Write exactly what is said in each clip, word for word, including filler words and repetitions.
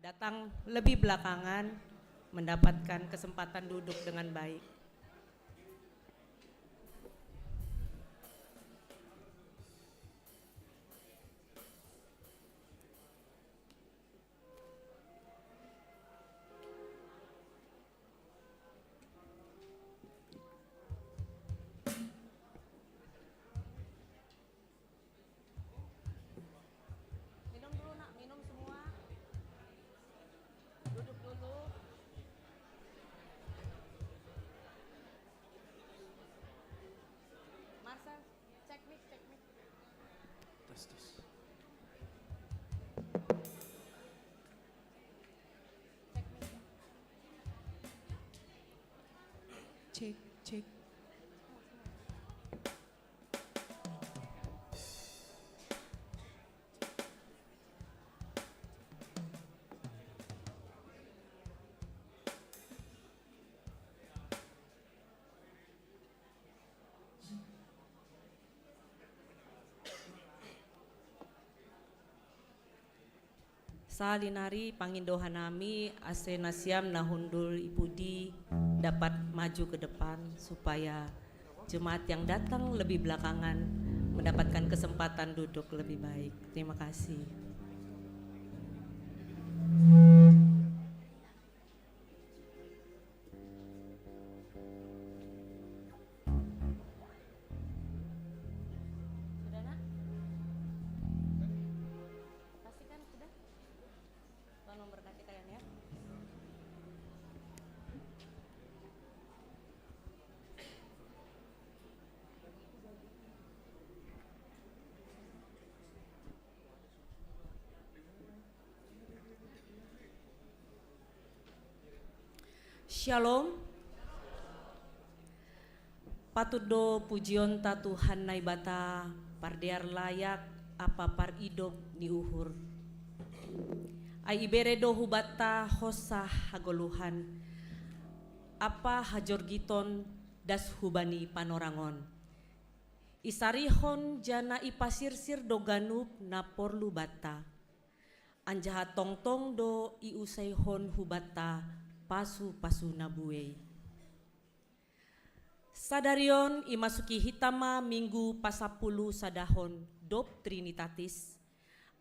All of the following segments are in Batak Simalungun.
datang lebih belakangan, mendapatkan kesempatan duduk dengan baik. Minum dulu, Nak, minum semua. Duduk dulu. Marcel, cek mic, cek mic. Tes, tes. Cek mic. Cek, cek. Salinari pangindohan nami ase nasiam na hundul i pudi dapat maju ke depan supaya jemaat yang datang lebih belakangan mendapatkan kesempatan duduk lebih baik. Terima kasih. Sudah, Nak? Pastikan sudah. Tuhan memberkati kalian, ya. Shalom. Patut do pujion ta Tuhan Naibata, pardear layak ampa paridop ni uhur. Ai ibere do hubanta hosa hagoluhan, ampa hajorgiton das hubani panorang on. Isarihon janah ipasirsir do ganup na porlu banta. Anjaha tongtong do iusaihon hubanta pasu-pasu na buei. Sadari on imasuki hita ma minggu pasapuluh sadahon dob Trinitatis,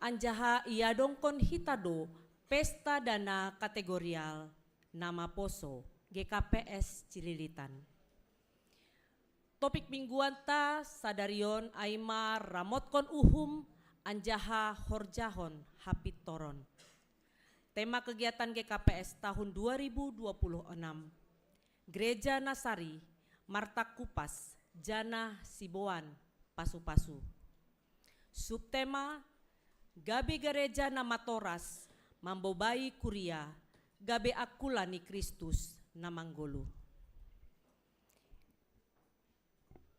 anjaha iadongkon hita do pesta dana kategorial na maposo G K P S Cililitan. Topik mingguanta sadari on ai ma ramotkon uhum anjaha horjahon hapintoron. Tema kegiatan G K P S tahun dua ribu dua puluh enam, Gereja Nasari martangkupas janah siboan pasu-pasu. Subtema, gabe gareja na matoras mambobai kuria, gabe angkula ni Kristus na manggoluh.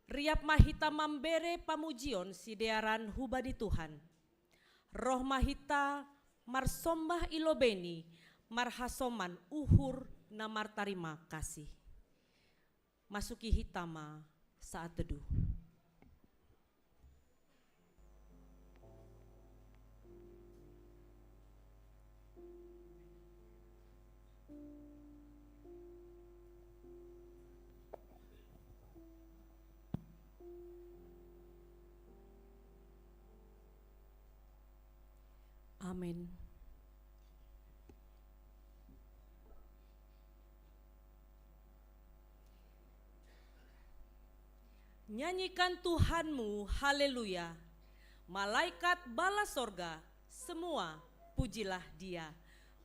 Riap ma hita mambere pamujion sidearan hubani Tuhan. Roh ma hita marsombah i lobeini marhasoman uhur na martarima kasih. Masuki hita ma saat teduh. Amin. Nyanyikan Tuhanmu, haleluya. Malaikat bala sorga, semua pujilah Dia.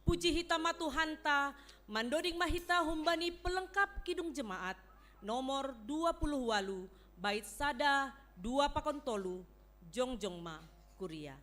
Puji hita ma Tuhanta, mandoding ma hita humbani pelengkap kidung jemaat, nomor dua puluh walu, bait sada, dua pakon tolu, jongjong ma kuria.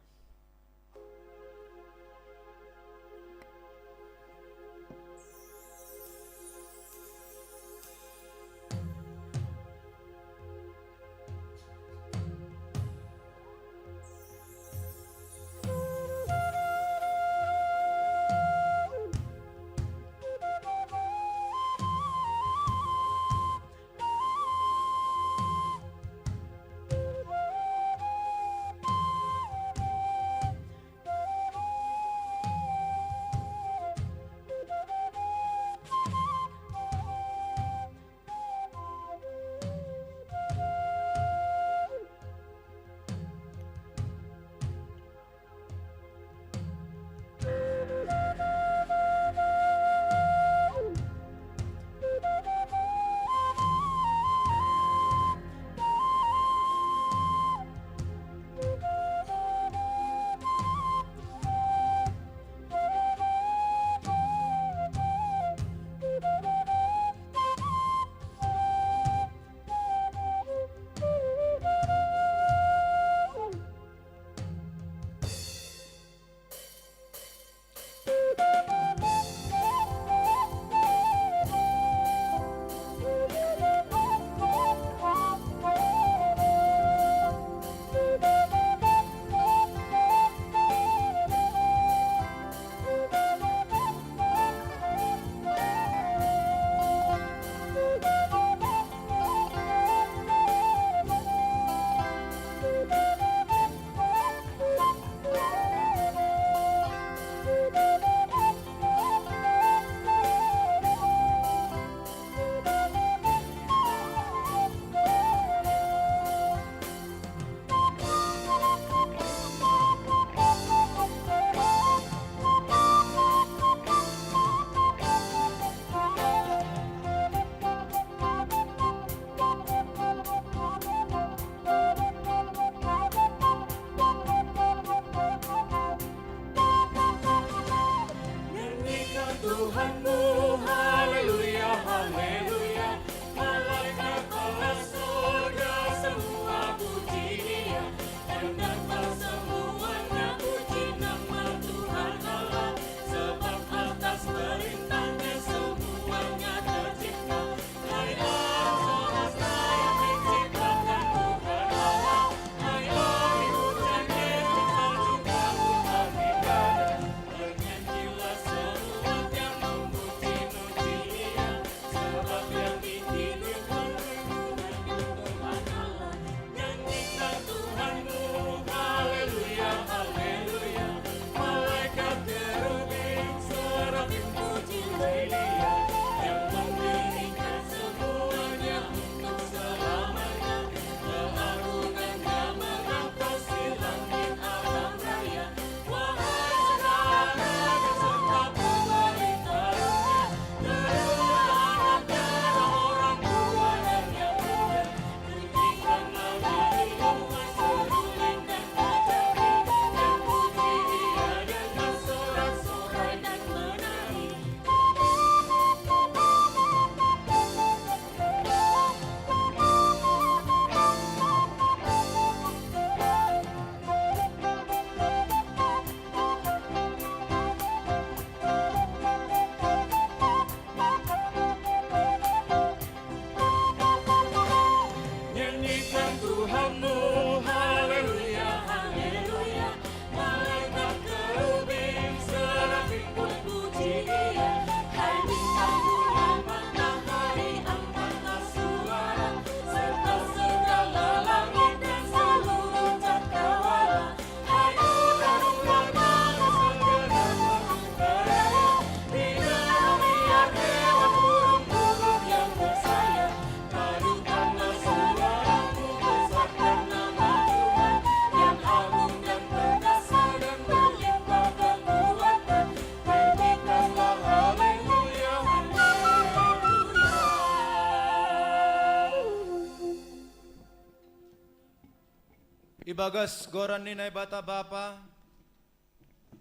Ibagas goran ni Naibata Bapa,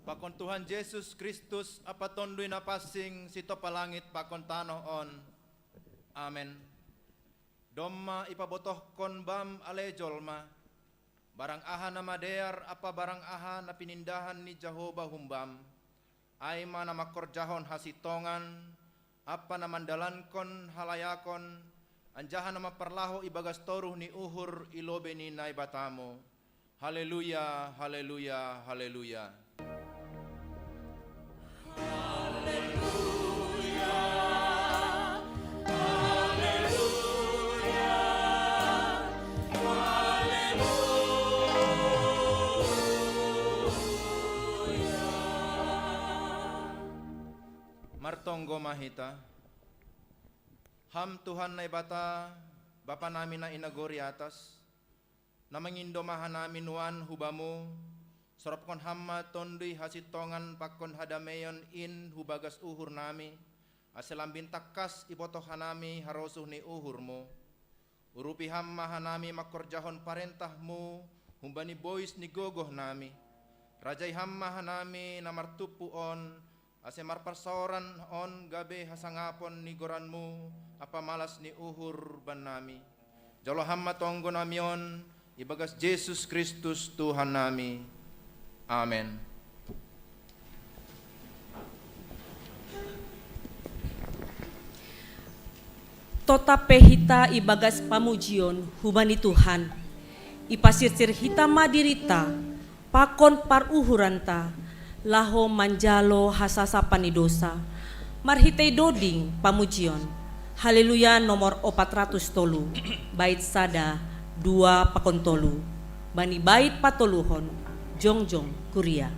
pakon Tuhan Jesus Kristus, Apa Tonduy Napansing, sitopa langit pakon tanoh on. Amen. Domma ipabotohkon bam ale jolma, barang aha na madear ampa barang aha na pinindahan ni Jahowa humbam, ai ma na mangkorjahon hasintongan, ampa na mandalankon halayakon, anjaha na mamparlaho ibagas toruh ni uhur i lobei ni Naibatamu. Haleluya, haleluya, haleluya. Martonggo ma hita. Ham Tuhan Naibata, Bapa nami na i nagori atas, na mangindo ma hanami nuan hu Bamu, sorophon Ham ma Tonduy hasintongan pakon hadameion in hu bagas uhur nami, ase lambin tangkas ibotoh hanami harosuh ni uhur-Mu. Urupi Ham ma hanami mangkorjahon parentah-Mu humbani bois ni gogoh nami. Rajai Ham ma hanami na martumpu on, ase marparsaoran on gabe hasangapon ni goran-Mu ampa malas ni uhur bannami. Jalo Ham ma tonggo nami on, ibagas Jesus Kristus Tuhan nami. Amen. Totap pe hita ibagas pamujion hubani Tuhan. Ipasirsir hita ma dirita pakon paruhuranta, laho manjalo hasasapan ni dousa, marhitei doding pamujion. Haleluya nomor opat ratus tolu, bait sada, dua pakon tolu, bani bait patoluhon, jongjong kuria.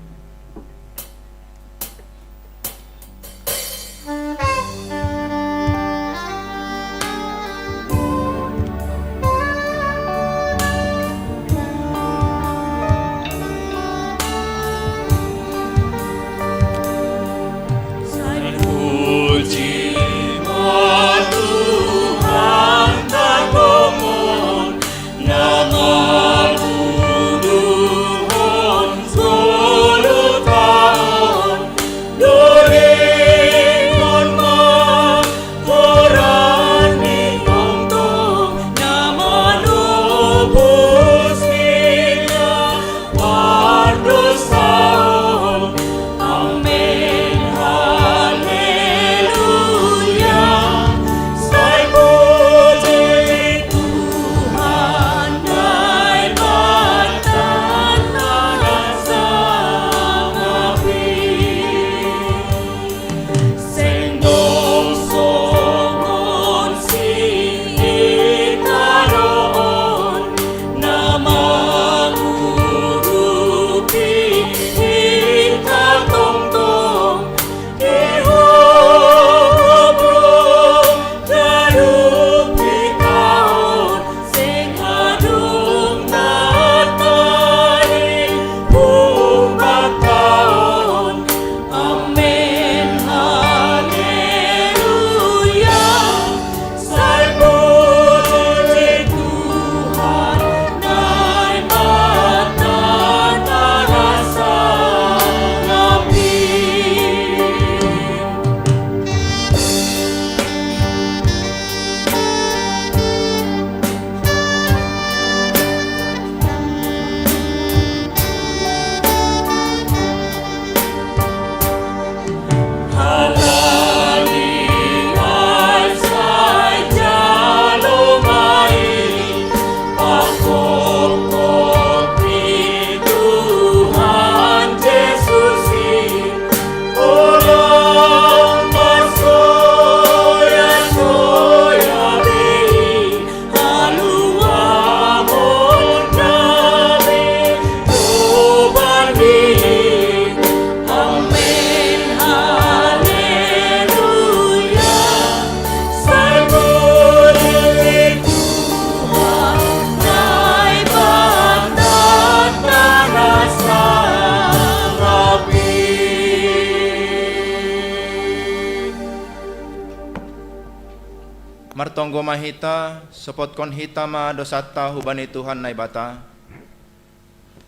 Martonggo ma hita, sopotkon hita ma dousanta hubani Tuhan Naibata.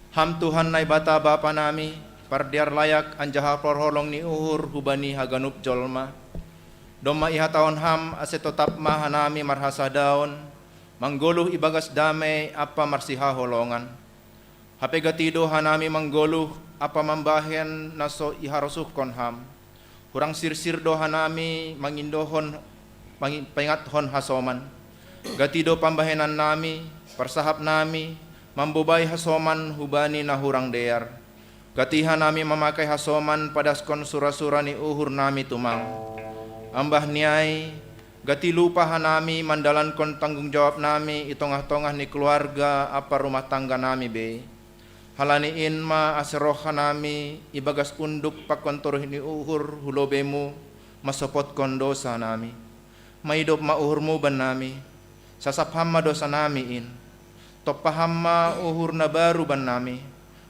Ham Tuhan Naibata Bapa nami, pardear layak anjaha parholong ni uhur hubani haganup jolma. Domma ihatahon Ham ase totap ma hanami marhasadaon, manggoluh ibagas damei ampa marsihaholongan. Hape gati do hanami manggoluh ampa mambahen na so iharosuhkon Ham. Hurang sirsir do hanami mangindohon, mangi-, paingathon hasoman. Gati do pambahenan nami, parsahap nami, mambobai hasoman hubani na hurang dear. Gati hanami mamakai hasoman padaskon sura-sura ni uhur nami tumang. Ambah ni ai, gati lupa hanami mandalankon tanggung jawab nami i tongah-tongah ni keluarga ampa rumah tangga nami be. Halani in ma ase roh hanami ibagas unduk pakon toruh ni uhur hu lobei-Mu, masopotkon dosa nami. Maidop ma uhur-Mu bannami, sasap Ham ma dosa nami in. Tompa Ham ma uhur na baru bannami,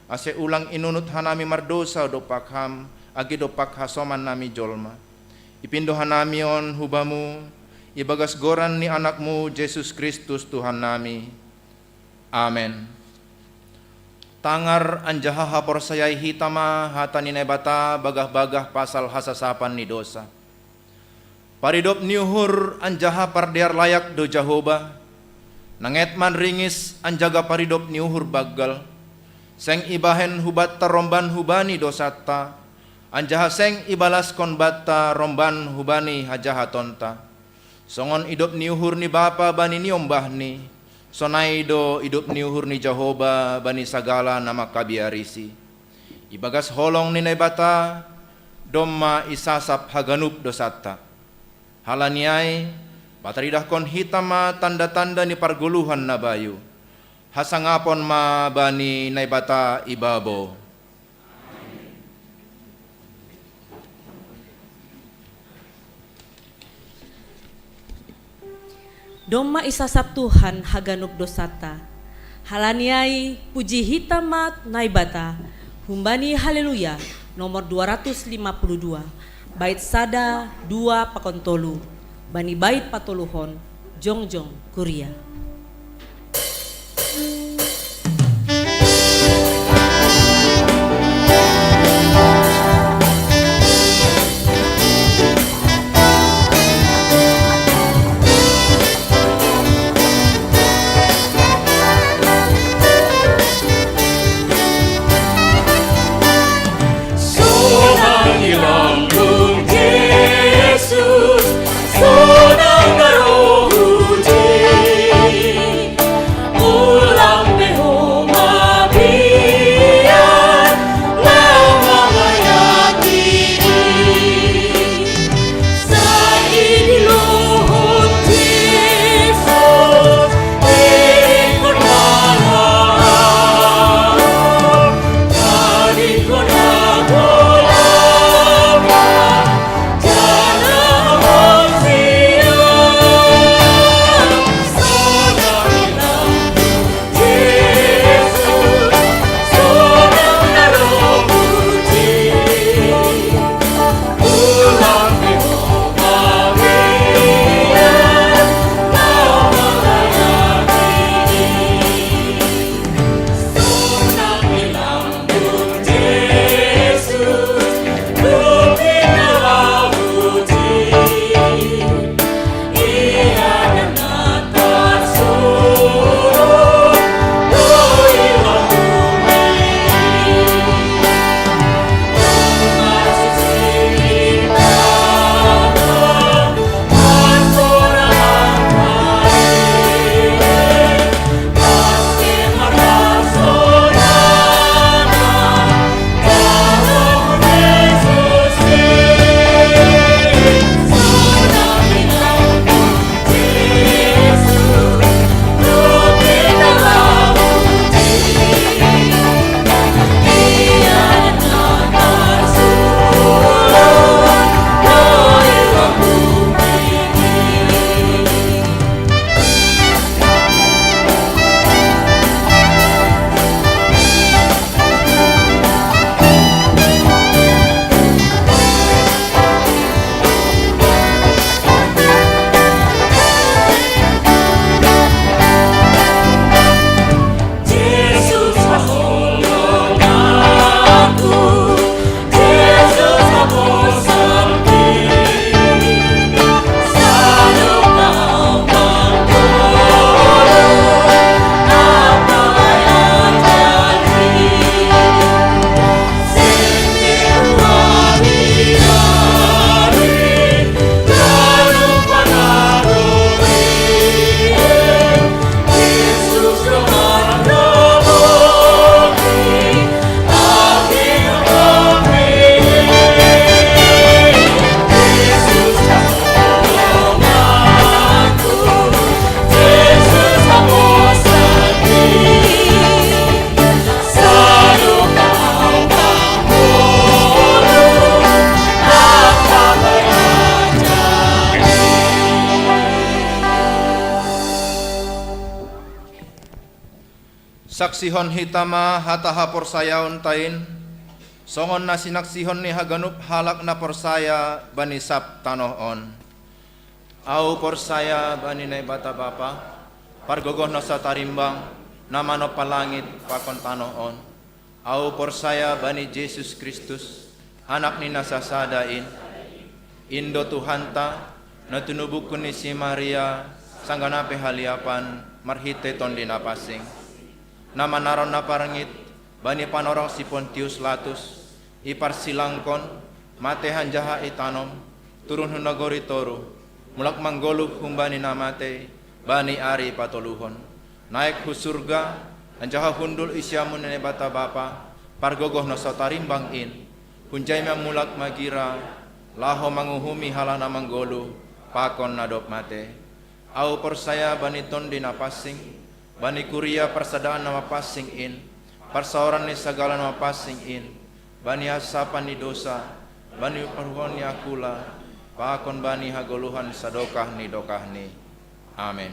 ase ulang inunut hanami mardosa dompak Ham, age dompak hasoman nami jolma. Ipindo hanami on hu Bamu, ibagas goran ni Anak-Mu Jesus Kristus Tuhan nami. Amen. Tangar anjaha haporsayai hita ma hata ni Naibata bagah-bagah pasal hasasapan ni dosa. Paridop ni uhur anjaha pardear layak do Jahowa, nanget manringis anjaga paridop ni uhur banggal, seng ibahen hubanta romban hubani dosanta, anjaha seng ibalaskon banta romban hubani hajahatonta. Songon idop ni uhur ni Bapa bani niombahni, sonai do idop ni uhur ni Jahowa bani sagala na mangkabiarisi. Ibagas holong ni Naibata, domma isasap haganup dosanta. Halani ai, pataridahkon hita ma tanda-tanda ni pargoluhan na bayu. Hasangapon ma bani Naibata ibabo. Domma isasap Tuhan haganup dosanta. Halani ai, puji hita ma Naibata, humbani Haleluya nomor dua ratus lima puluh dua, bait sada, dua pakon tolu, bani bait patoluhon, jongjong kuria. Sonang i lambung Jesus, sonang na roh huji. Saksihon hita ma hata haporsayaon tain, songon na sinaksihon ni haganup halak na porsaya bani sab tanoh on. Au porsaya bani Naibata Bapa, pargogoh na so tarimbang, na manompa langit pakon tanoh on. Au porsaya bani Jesus Kristus, Anak ni na sasada in, in do Tuhanta, na tinubuhon ni si Maria, sanggah na pe haliapan, marhite Tondi Napansing. Na manaron na parngit, bani panorang si Pontius Latus, iparsilangkon, mate anjaha itanom, turun hu nagori toruh, mulak manggoluh humbani na mate, bani ari patoluhon. Naek hu surga, anjaha hundul i siamun ni Naibata Bapa, pargogoh na so tarimbang in, hunjai ma mulak magira, laho manguhumi halak na manggoluh, pakon na dob mate. Au porsaya bani Tondi Napansing, bani kuria parsadaan na mapansing in, parsaoran ni sagala na mapansing in, bani hasapan ni dosa, bani parhuon ni akula, pakon bani hagoluhan sadokah ni dokahni. Amen.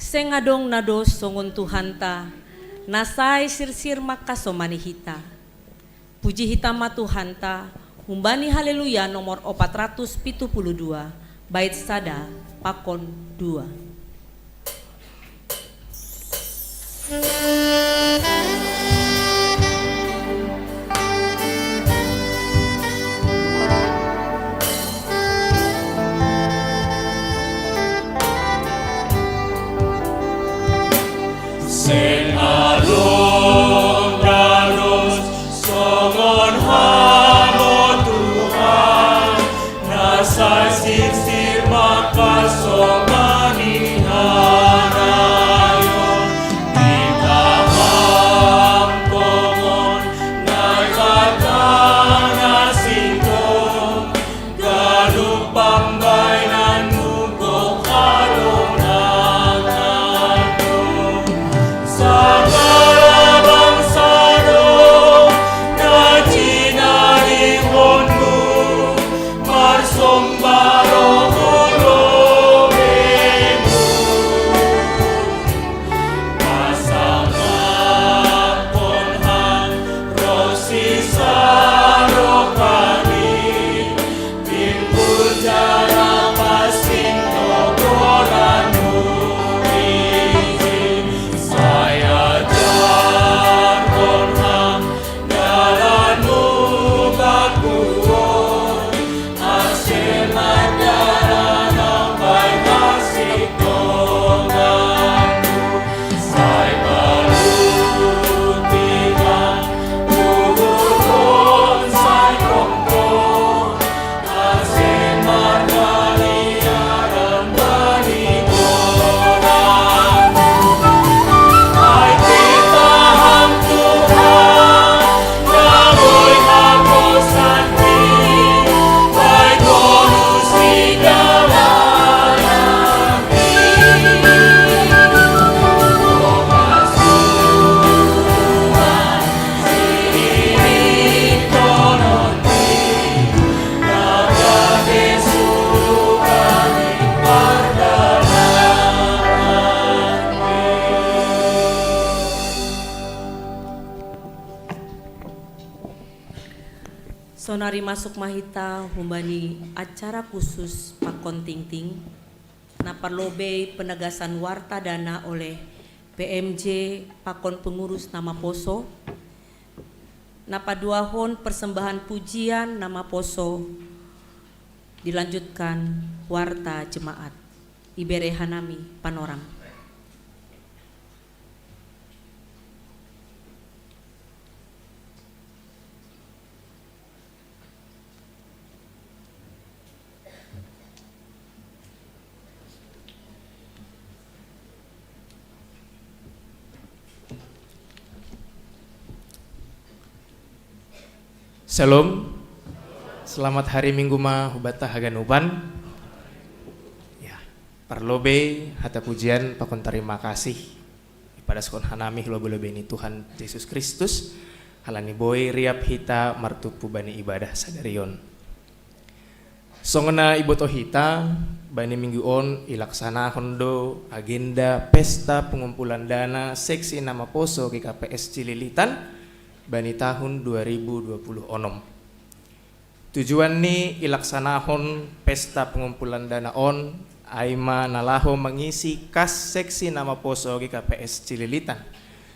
Seng adong na dos songon Tuhanta, na sai sirsir mangkasomani hita. Puji hita ma Tuhanta, humbani Haleluya nomor opat ratus pitu puluh dua, bait sada pakon dua. Seng adong na dos songon Ham, o Tuhan, na sai sirsir mangkasomani hanaeon. Hita Ham tongon Naibata na sintong, ganup pambahenanmu gok halongangan do. Sagala bangsa do na jinadihonmu, marsomba do hu lobeimu. Pasangaphon Ham ronsi sadokahni, timbul jala pansing do goranmu ijin. Sai ajarhon Ham dalanmu baku on, ase mardalan Ham bahen hasintonganmu. Sai paluti Ham uhurhon sai tongtong, ase marhaniaran bani goranmu. Ai hita Ham Tuhan, na boi haposanmi, bahen honu sidalanami. Horas Tuhan, sirihononmi, na gabe surga ni pardalanan. Sonari masuk ma hita humbani acara khusus pakon tingting, na parlobei penegasan warta dana oleh P M J pakon pengurus na maposo, na paduahon persembahan pujian na maposo, dilanjutkan warta jemaat. Ibere hanami panorang. Shalom. Selamat hari Minggu ma hubanta haganupan. Ya, parlobei hata pujian pakon tarima kasih ipadaskon hanami hu lobei-lobei ni Tuhan Jesus Kristus, halani boi riap hita martumpu bani ibadah sadari on. Songon na iboto hita, Bani minggu on ilaksanahon do agenda pesta pengumpulan dana seksi namaposo G K P S Cililitan bani tahun dua ribu dua puluh onom. Tujuan ni ilaksanahon pesta pengumpulan dana on ai ma na laho mangisi kas seksi namaposo G K P S Cililitan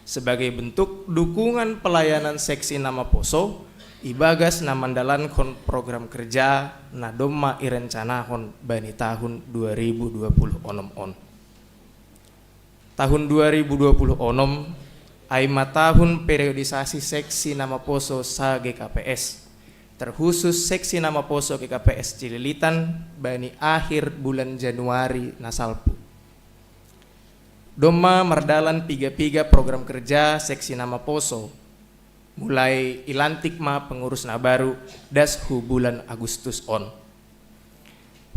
sebagai bentuk dukungan pelayanan seksi namaposo ibagas na mandalankon program kerja na domma irencanahon bani tahun dua ribu dua puluh onom on. Tahun dua ribu dua puluh onom ai ma tahun periodisasi seksi namaposo sa G K P S, terkhusus seksi namaposo G K P S Cililitan bani akhir bulan Januari na salpu. Domma mardalan piga-piga program kerja seksi namaposo, mulai ilantik ma pengurus na baru das hu bulan Agustus on.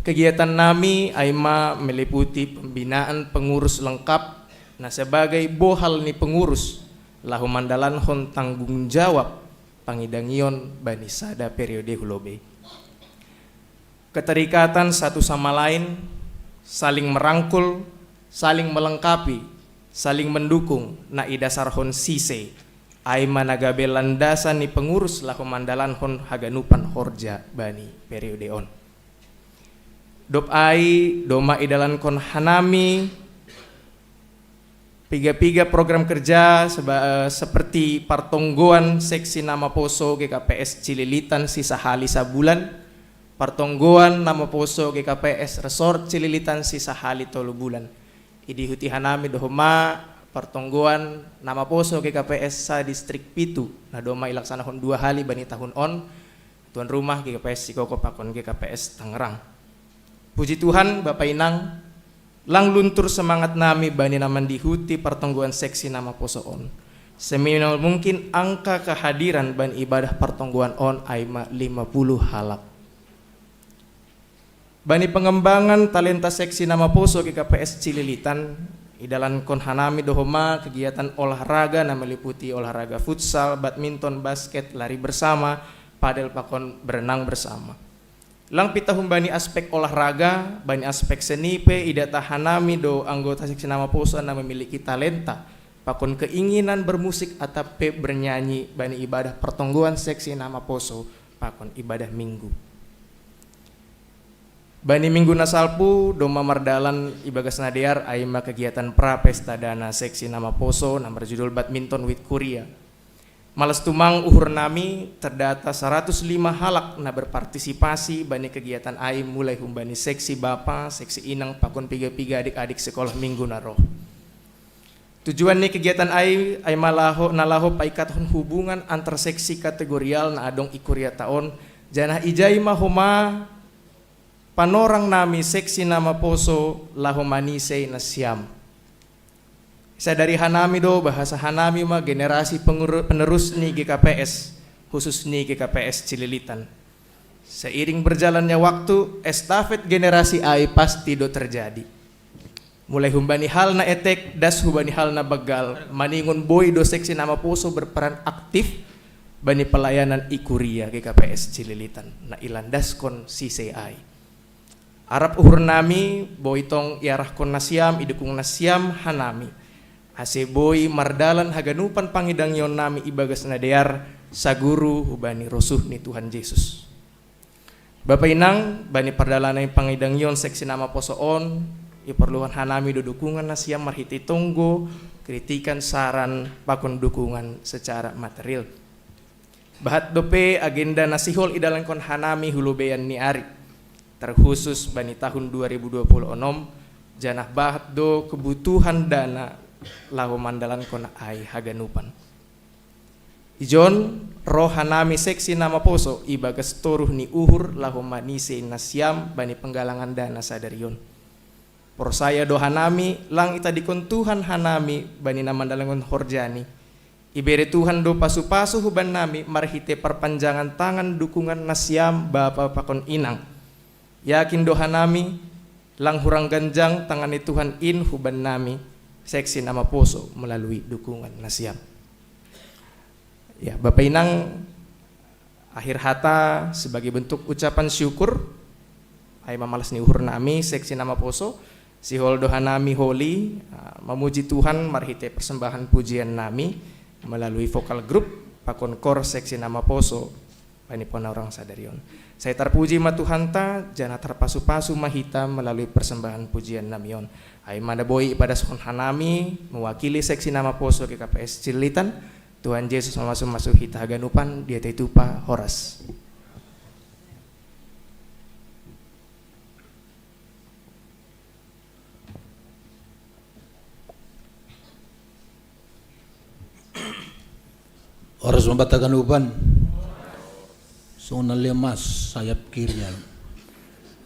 Kegiatan nami ai ma meliputi pembinaan pengurus lengkap na sebagai bohal ni pengurus laho mandalankon tanggung jawab pangidangion bani sada periode hu lobei. Keterikatan satu sama lain, saling merangkul, saling melengkapi, saling mendukung na idasarhon sise ai ma na gabe landasan ni pengurus laho mandalankon haganupan horja bani periode on. Dob ai domma idalankon hanami piga-piga program kerja seba, eh, seperti partonggoan seksi namaposo G K P S Cililitan sisahali sabulan, partonggoan namaposo G K P S Resort Cililitan sisahali tolu bulan. Idihuti hanami do homa partonggoan namaposo G K P S sa distrik pitu na domma ilaksanahon dua hali bani tahun on, tuan rumah G K P S Sikoko pakon G K P S Tangerang. Puji Tuhan, Bapa Inang, lang luntur semangat nami bani na mandihuti partonggoan seksi namaposo on. Seminimal mungkin angka kehadiran bani ibadah partonggoan on ai ma lima puluh halak. Bani pengembangan talenta seksi namaposo G K P S Cililitan, idalankon hanami do homa kegiatan olahraga na meliputi olahraga futsal, badminton, basket, lari bersama, padel pakon berenang bersama. Lang pitah humbani aspek olahraga, bani aspek seni pe idatahan nami do anggota seksi namaposo na memiliki talenta pakon keinginan bermusik atap pe bernyanyi bani ibadah partonggoan seksi namaposo pakon ibadah minggu. Bani minggu na salpu domma mardalan ibagas na dear ai ma kegiatan pra pesta dana seksi namaposo na marjudul Badminton with Kuria. Malas tumang uhur nami terdata saratus lima halak na berpartisipasi bani kegiatan ai mulai humbani seksi bapa, seksi inang pakon piga-piga adik-adik sekolah minggu na ro. Tujuan ni kegiatan ai ai ma laho na laho paikathon hubungan antar seksi kategorial na adong i kuriata on, janah ijai ma homa panorang nami seksi namaposo laho manise nasiam. Sadari hanami do bahasa hanami ma generasi penguru- penerus ni G K P S, khusus ni G K P S Cililitan. Seiring berjalannya waktu, estafet generasi ai pasti do terjadi. Mulai humbani hal na etek das humbani hal na begal, maningon boi do seksi namaposo berperan aktif bani pelayanan i kuria G K P S Cililitan na ilandaskon sise ai. Arap uhur nami boi tong iarahkon nasiam idukung nasiam hanami, ase boi mardalan haganupan pangidangion nami ibagas na dear saguru hubani rosuh ni Tuhan Jesus. Bapa Inang, bani pardalanan pangidangion seksi namaposo on, iporluhon hanami do dukungan nasiam marhitei tonggo, kritikan, saran pakon dukungan secara material. Bahat dope agenda na sihol idalankon hanami hu lobeian ni ari, terkhusus bani tahun dua ribu dua puluh onom, janah bahat do kebutuhan dana laho mandalankon ai haganupan. Ijon roh hanami seksi namaposo ibagas toruh ni uhur laho manise nasiam bani penggalangan dana sadari on. Porsaya do hanami lang itadingkon Tuhan hanami bani na mandalankon horjani. Ibere Tuhan do pasu-pasu hubannami marhitei parpanjangan tangan dukungan nasiam bapa pakon inang. Yakin do hanami lang hurang ganjang tangan ni Tuhan in hubannami seksi namaposo melalui dukungan nasiam. Ya, Bapa Inang, akhir hata sebagai bentuk ucapan syukur, Ai mamalas ni uhur nami seksi na maposo, sihol do hanami holi, ah, mamuji Tuhan marhite persembahan pujian nami melalui vokal grup pakon kor seksi na maposo. Bani pona orang sadari on. Sai tarpuji ma Tuhanta, janah tarpasu-pasu ma hita melalui persembahan pujian nami on. Ai ma na boi ipadaskon hanami mewakili seksi na maposo G K P S Cililitan, Tuhan Jesus mamasu-masu hita haganupan, dia tetupa horas. Horas ma banta haganupan. Songon na lemas sayap kiri.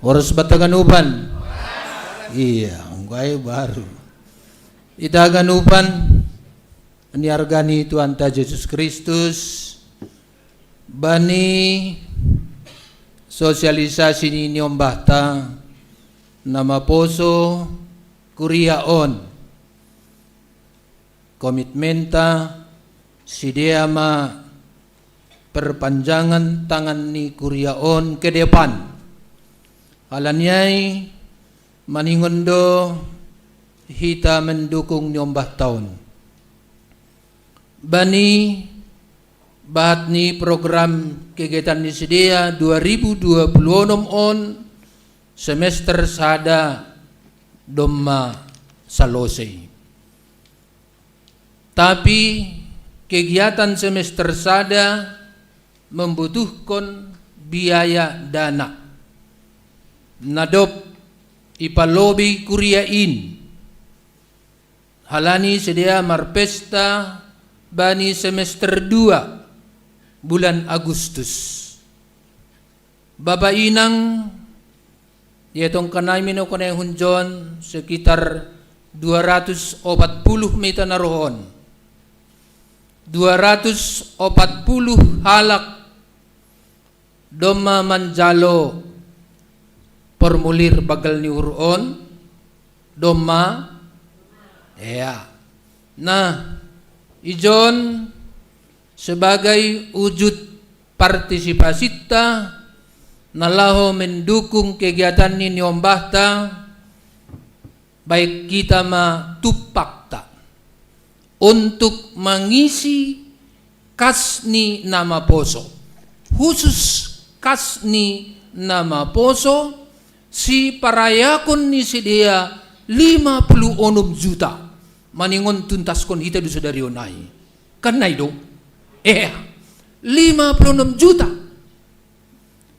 Horas banta haganupan. Iya, anggo ai baru. Hita haganupan, di arga ni Tuhanta Jesus Kristus, bani sosialisasi ni niombahta na maposo kuria on. Komitmenta, sidea ma perpanjangan tangan ni kuria on ke depan. Ala ni ai maningon do hita mendukung niombahta on. Bani bahat ni program kegiatan ni sidea dua ribu dua puluh onom on, semester sada domma salosei. Tapi kegiatan semester sada membutuhkon biaya dana. Na dob ipalobei kuria in, halani sidea marpesta bani semester dua bulan Agustus. Bapa inang, ia tongkanai mino konai hunjon sekitar dua ratus opat puluh mita na rohon. Dua ratus opat puluh halak domma manjalo formulir banggal ni uhur on, domma? Ea. Nah, ijon sebagai wujud partisipasinta na laho mendukung kegiatan ni niombahta, baik kita ma tumpakta untuk mangisi kas ni na maposo. Khusus kas ni na maposo, siparayakon ni sidea lima puluh onom juta. Maningon tuntaskon hita do sadari on ai. Kan nai do? Eh, lima puluh onom juta.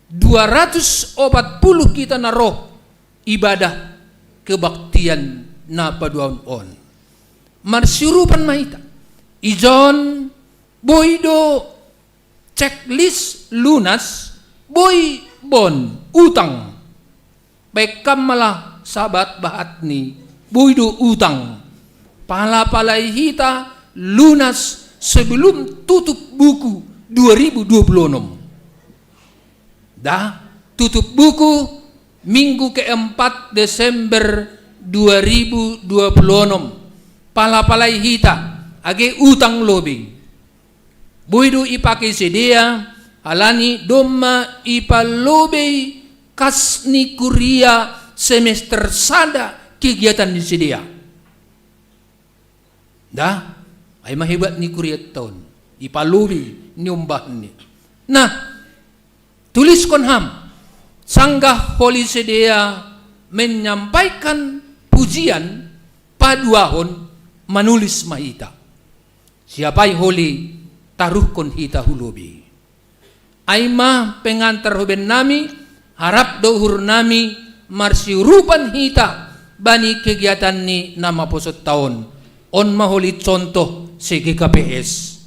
Dua ratus opat puluh kita na roh ibadah kebaktian na paduahon on. Marsiurupan ma hita. Ijon boi do checklist lunas, boi bon utang. Baik kam malah sabat bahat ni boi do utang. Pala-palai hita lunas sebelum tutup buku dua ribu dua puluh enam. Dah, tutup buku minggu keempat Desember dua ribu dua puluh enam. Pala-palai hita, age utang lobei. Boi do ipake sidea, halani domma ipalobei kas ni kuria semester sada kegiatan ni sidea. Dah, ai ma hebat ni kuria taon. Ipalobei niombahni. Nah, tuliskon ham, sanggah holi sidea menyampaikan pujian paduahon, manulis ma hita. Siapai holi taruhkon hita hu lobei. Ai ma pengantar huben nami, harap do uhur nami marsiurupan hita bani kegiatan ni na maposo taon. On ma holi contoh se G K P S.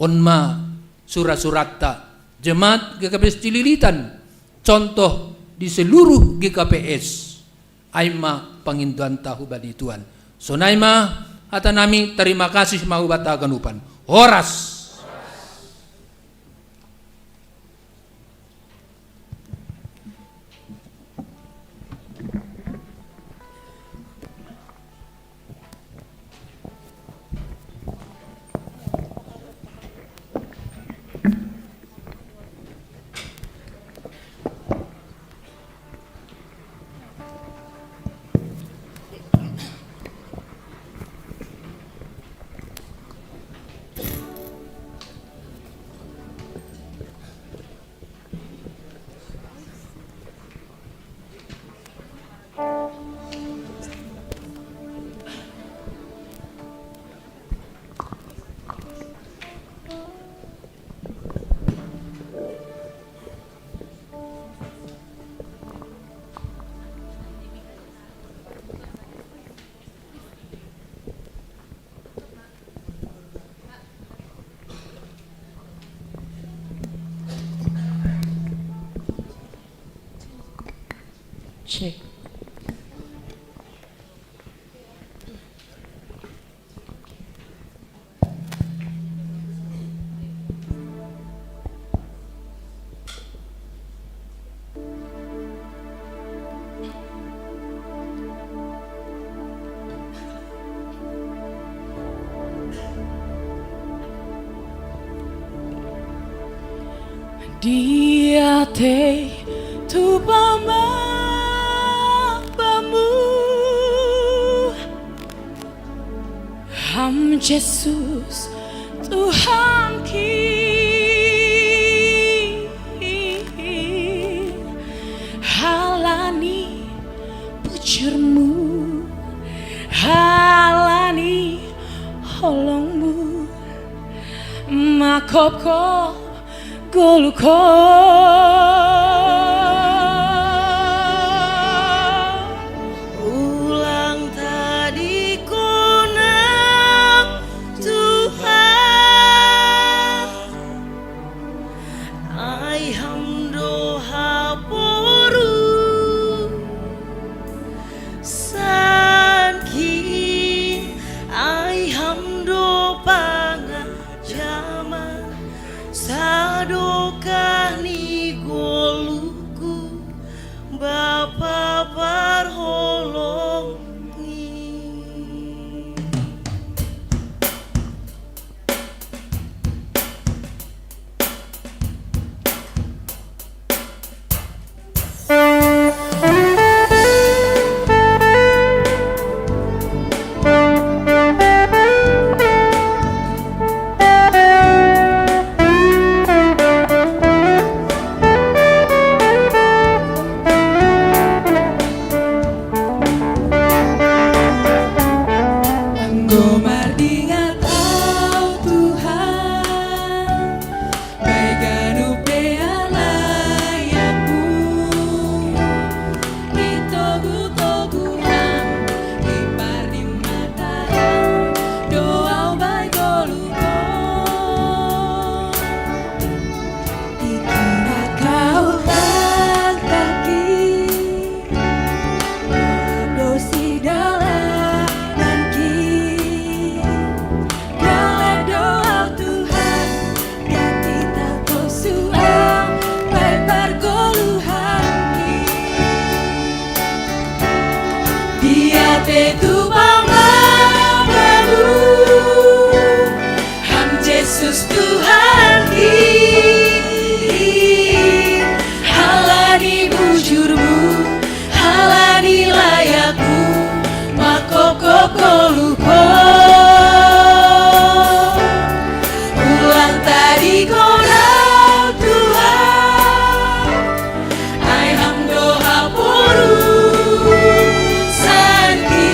On ma sura-suranta jemaat G K P S Cililitan, contoh di seluruh G K P S. Ai ma pangindoanta hubani Tuhan. Sonai ma hata nami, tarima kasih ma hubanta haganupan. Horas. Cek. Dia te tu bama bamu, ham Jesus Tuhan ki. Halani bujurmu, halani holongmu, makopko goluko. Ulang tadi kona Tuhan, ai ham doha poru. Sanki, ai ham do panga jama, sadokah ni goluku, Bapa parholongi. Enggo mardingat au Tuhan, baiganu pea layakmu, itogu-toguhan, ipardimmatahan, doau baigoluko. Ikuna kau langkahki, dosi dalananki. Gale doau Tuhan, ganti tau tosuang, pai pargoluhanki. Dia te tu bama bamu, ham Jesus Tuhanki. Halani bujurmu, halani layakmu, makopko goluko. Ulang tadi kona Tuhan, ai ham doha poru. Sanki,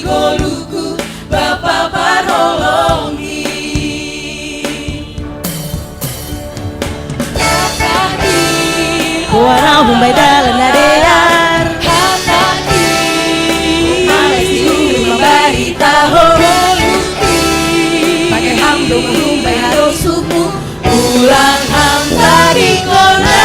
Goluku Bapa parolongi. Kuarau humbai dalan na dear. Hata i. Males di uru mambarita ho. Goluku. Pakai ham dong humbai ho suku. Pulang ham tadi kona.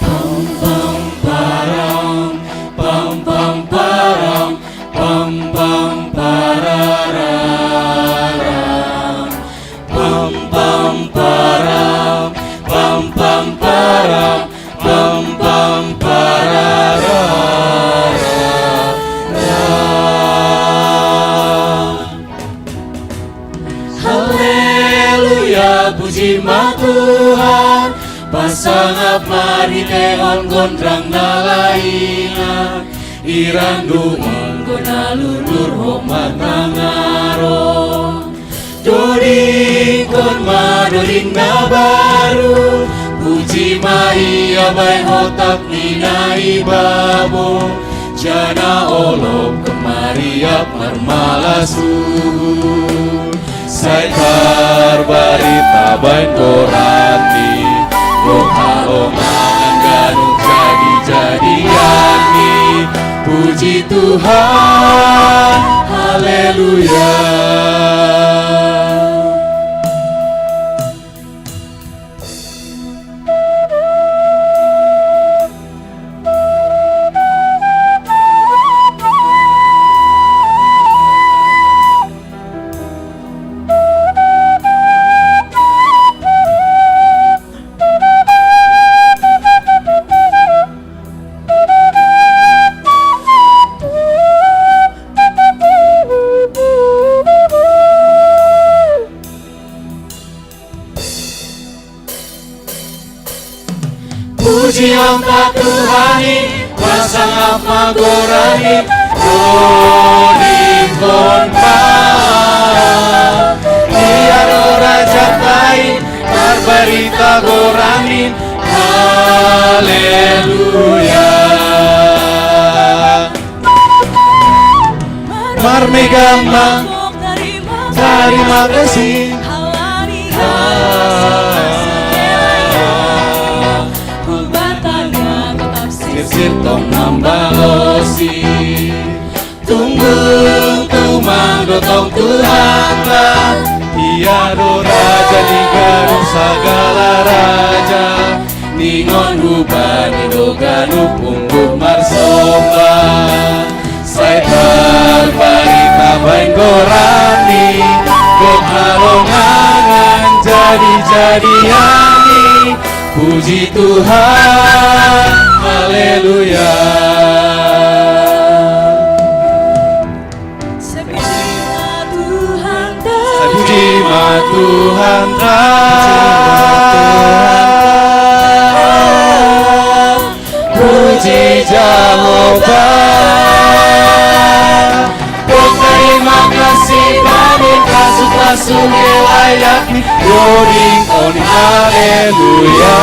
Pam pam param, pam pam param, pam pam parararam, pam pam param, pam pam param, pam pam parararam. Haleluya, puji ma Tuhan. Pasangap mari tehon gondrang na laina. Irandu inggo na lundur ho matangaron. Dodingkon ma doding na baru. Puji ma Ia bahen hotap ni na i babo. Jana olop kemariap marmalas uhur. Sai tarbarita bahen goran ni. Gok halongan ganup jadi-jadian ni. Puji Tuhan, haleluya. Puji Om ta Tuhan i, pasangap ma goran i, dodingkon ma. Ia do raja ta i, tarbarita goran i, haleluya. Marmegang ma, tarima kasih. Sirsir tong mambalosi. Tunggung tumang do tong Tuhanta. Ia do Raja ni ganup sagala raja. Ningon hubani do ganup unggup marsomba. Sai tarbarita bahen goran i, gok halongan jadi-jadian i. Puji Tuhan, haleluya. Puji ma Tuhanta. Puji Jahowa. Gok tarima kasih bahen pasu-pasu ni layak ni. Dodingkon, haleluya.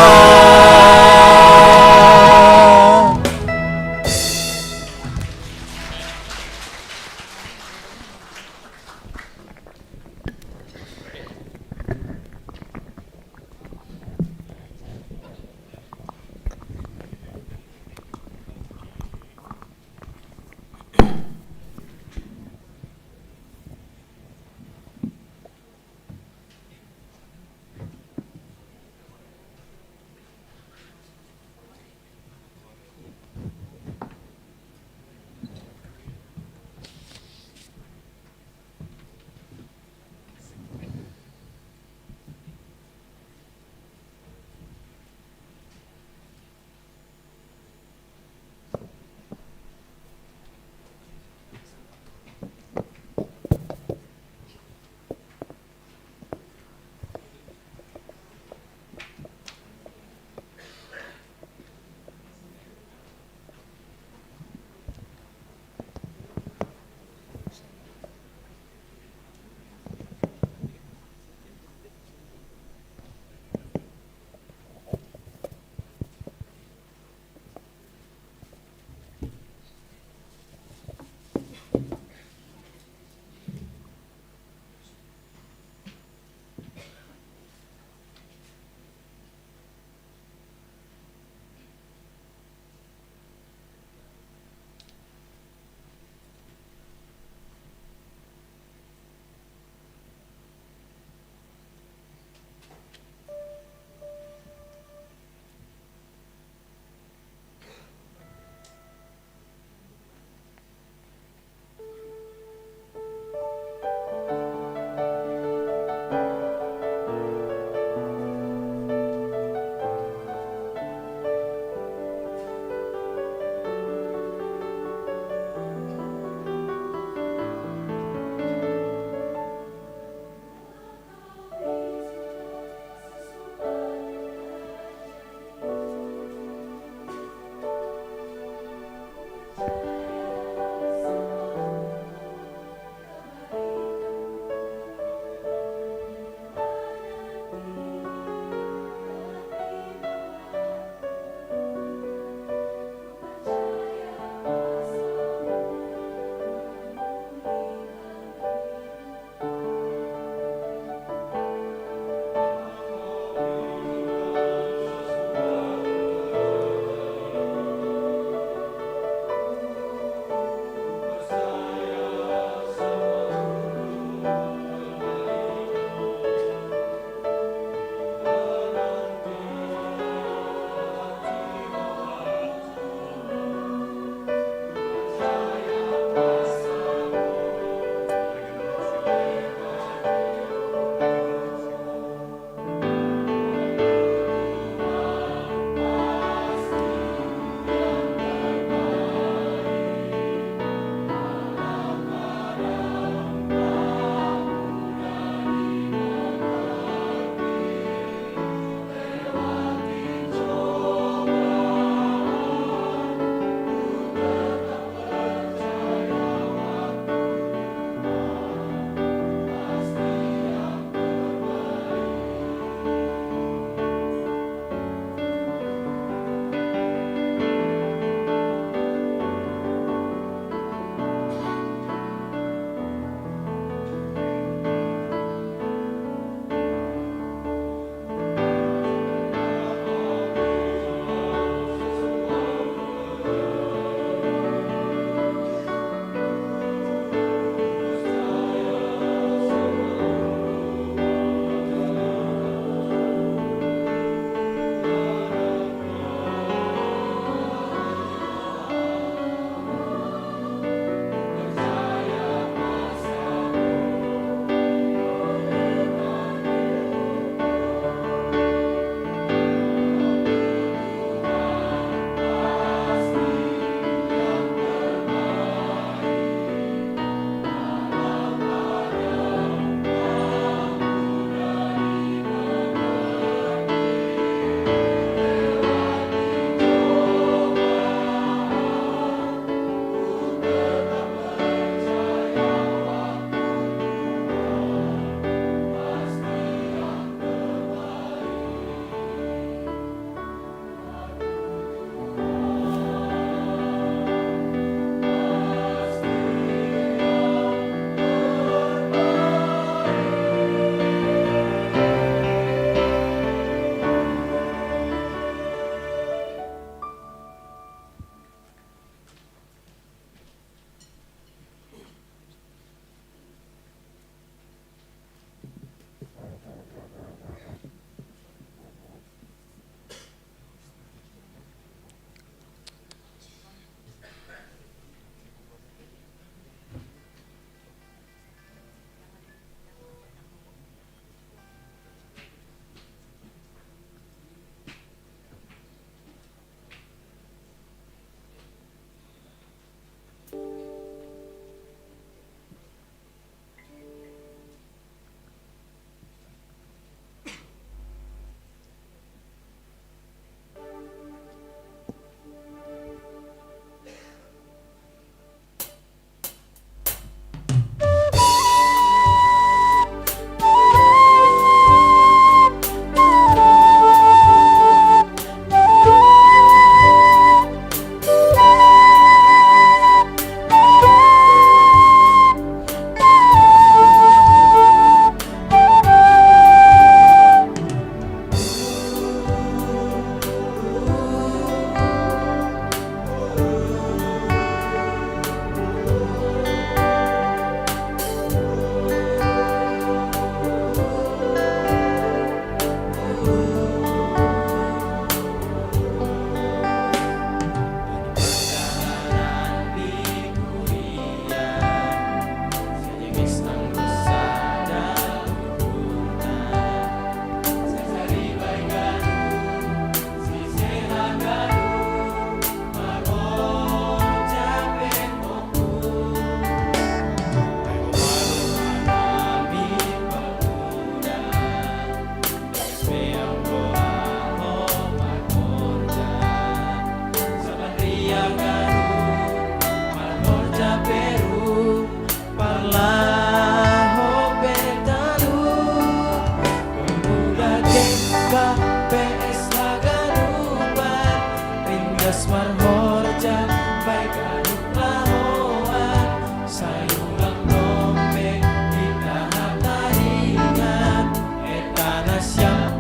Marhorja baik anu lahoan, sayulang dombe di tanah taringan, etana siap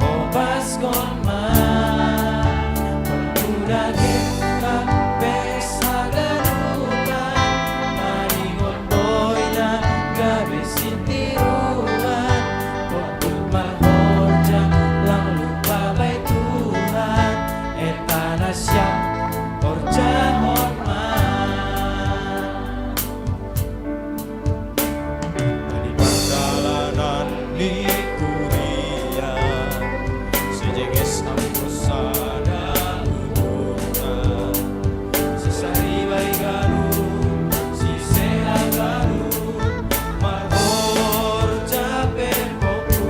obaskon ma. Pemuda ge kabeh saganupan, taringot boina gabe sintiruan, pokok marhorja lang lupa bai Tuhan, etana siap horjahon ma. Di pardalanan ni kuria, sejeges angkos sada uturna, sisaribai galuh, sisea galuh, marhorja pe poku.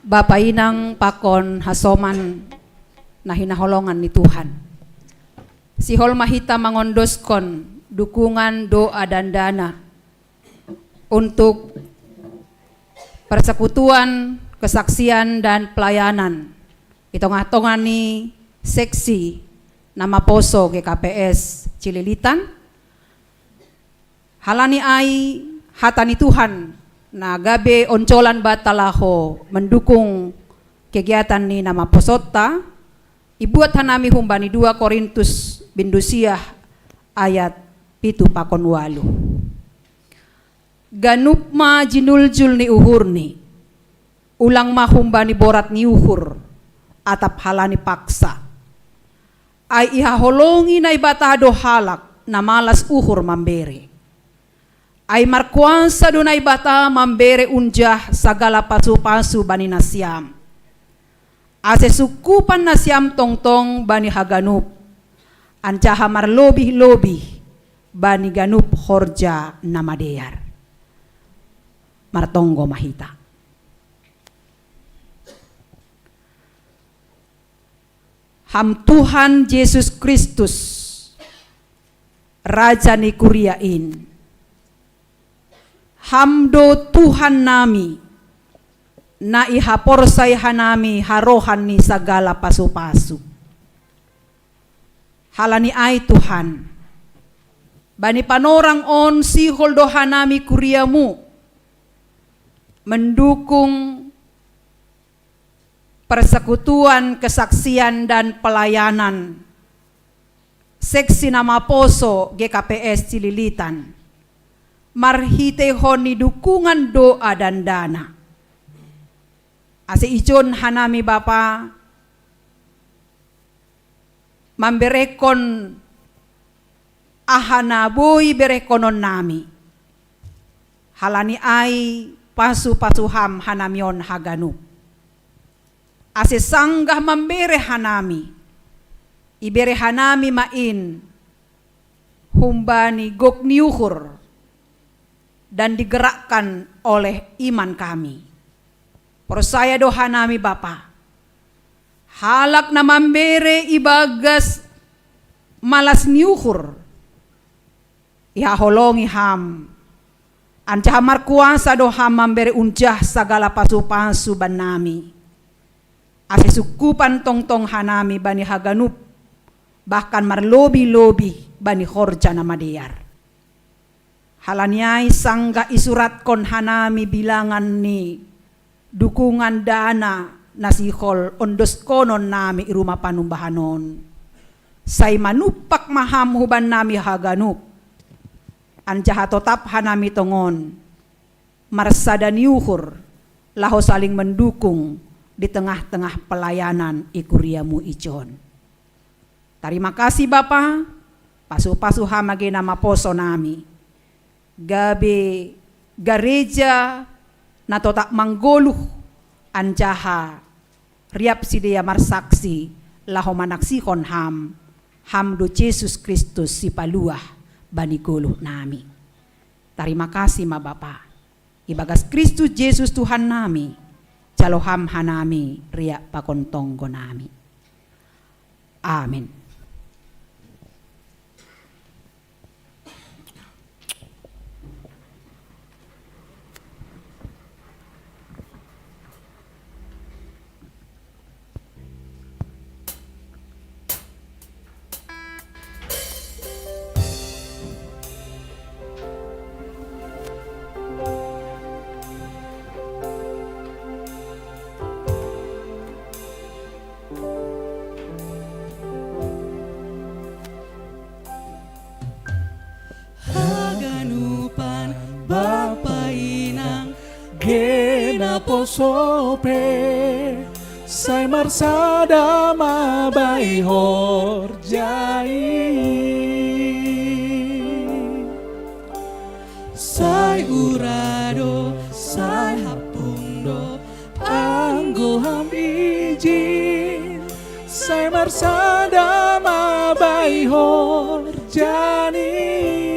Bapa inang pakon hasoman na hinaholongan ni Tuhan. Sihol ma hita mangondoskon dukungan, doa, dan dana untuk persekutuan, kesaksian, dan pelayanan di tongah-tongah ni seksi na maposo G K P S Cililitan. Halani ai hata ni Tuhan na gabe oncolan banta laho mendukung kegiatan ni na maposonta, ibuat hanami humbani dua Korintus bindu sia ayat pitu pakon ualuh. Ganup ma jinuljul ni uhurni, ulang ma humbani borat ni uhur, atap halani paksa. Ai ihaholongi Naibata do halak na malas uhur mambere. Ai markuasa do Naibata mambere unjah sagala pasu-pasu bani nasiam, ase sungkupan nasiam tongtong bani haganup, anjaha marlobih-lobih bani ganup horja na madear. Martonggo ma hita. Ham Tuhan Jesus Kristus, Raja ni kuria in, Ham do Tuhan nami, na ihaporsai hanami harohan ni sagala pasu-pasu. Halani ai Tuhan, bani panorang on sihol do hanami kuriamu mendukung persekutuan, kesaksian, dan pelayanan seksi na maposo G K P S Cililitan, marhitehon ni dukungan doa dan dana. Ase ijon hanami Bapa, mamberehon aha na boi berehkonon nami. Halani ai pasu-pasu Ham hanami on haganup. Ase sanggah mambere hanami, ibere hanami ma in humbani gok ni uhur dan digerakkan oleh iman kami. Porsaya do hanami Bapa, halak na mambere ibagas malas ni uhur, ihaholongi Ham, anjaha markuasa do Ham mambere unjah sagala pasu-pasu bannami, ase sungkupan tongtong hanami bani haganup, bahkan marlobih-lobih bani horja na madear. Halani ai sanggah isuratkon hanami bilangan ni dukungan dana na sihol ondoskonon nami i Rumah Panumbahan on, sai manumpak ma Ham hubannami haganup, anjaha totap hanami tongon marsada ni uhur, laho saling mendukung di tengah-tengah pelayanan i kuriamu ijon. Tarima kasih Bapa, pasu-pasu Ham age na maposo nami, gabe gareja na totap manggoluh anjaha riap sidea marsaksi laho manaksihon Ham, Ham do Jesus Kristus sipaluah bani goluh nami. Tarima kasih ma Bapa. Ibagas Kristus Jesus Tuhan nami, jalo Ham hanami riak pakon tonggo nami. Amin. Haganupan Bapa Inang, genap poso pe, sai marsada ma bai horja i. Sai ura do, sai hapung do, anggo Ham ijin, sai marsada ma bai horja i.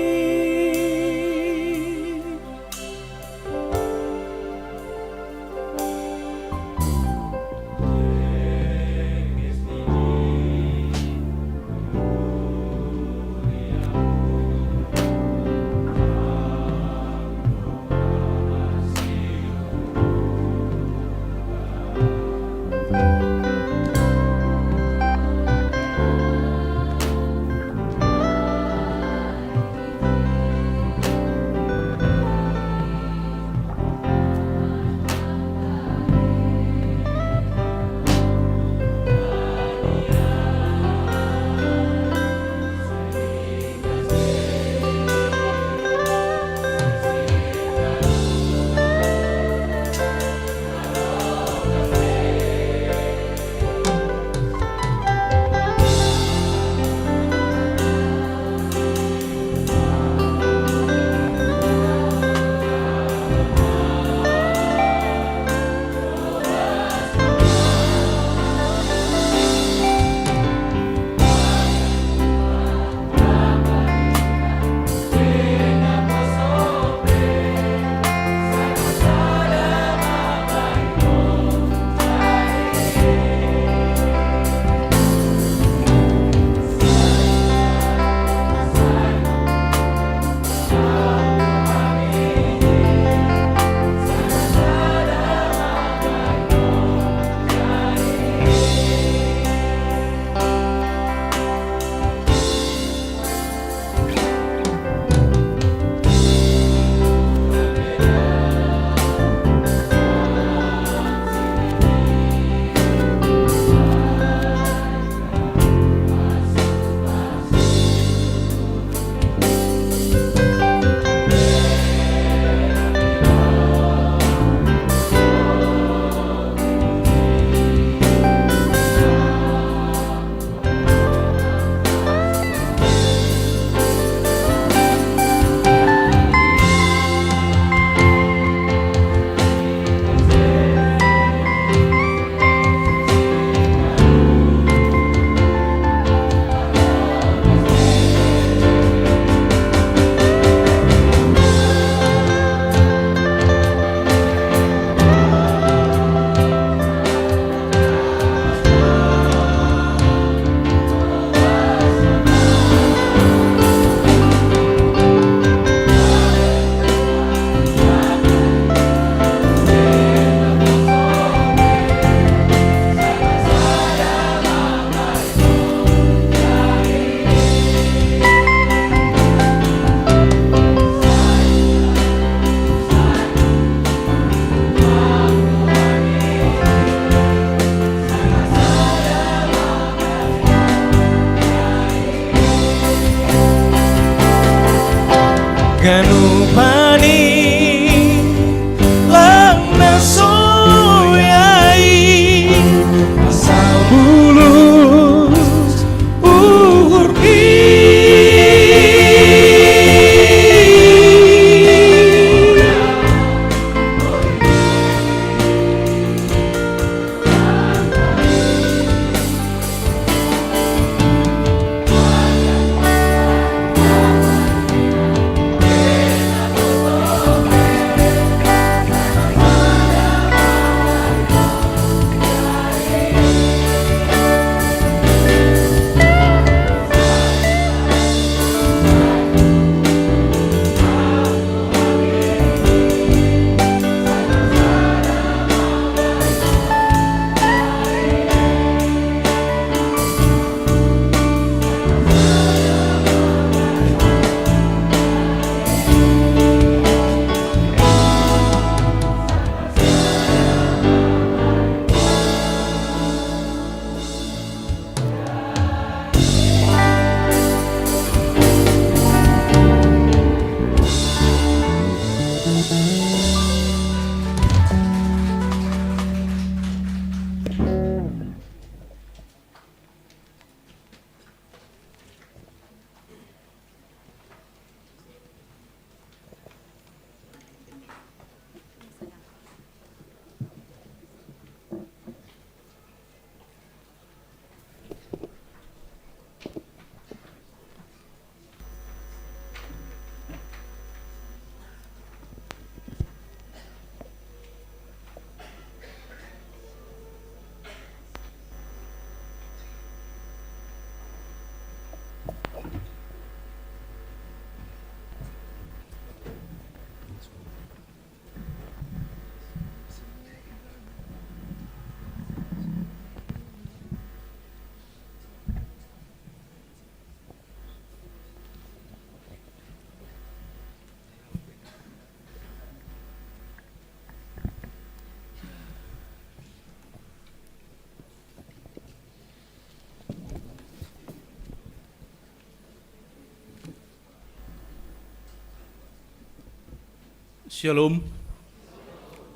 Shalom.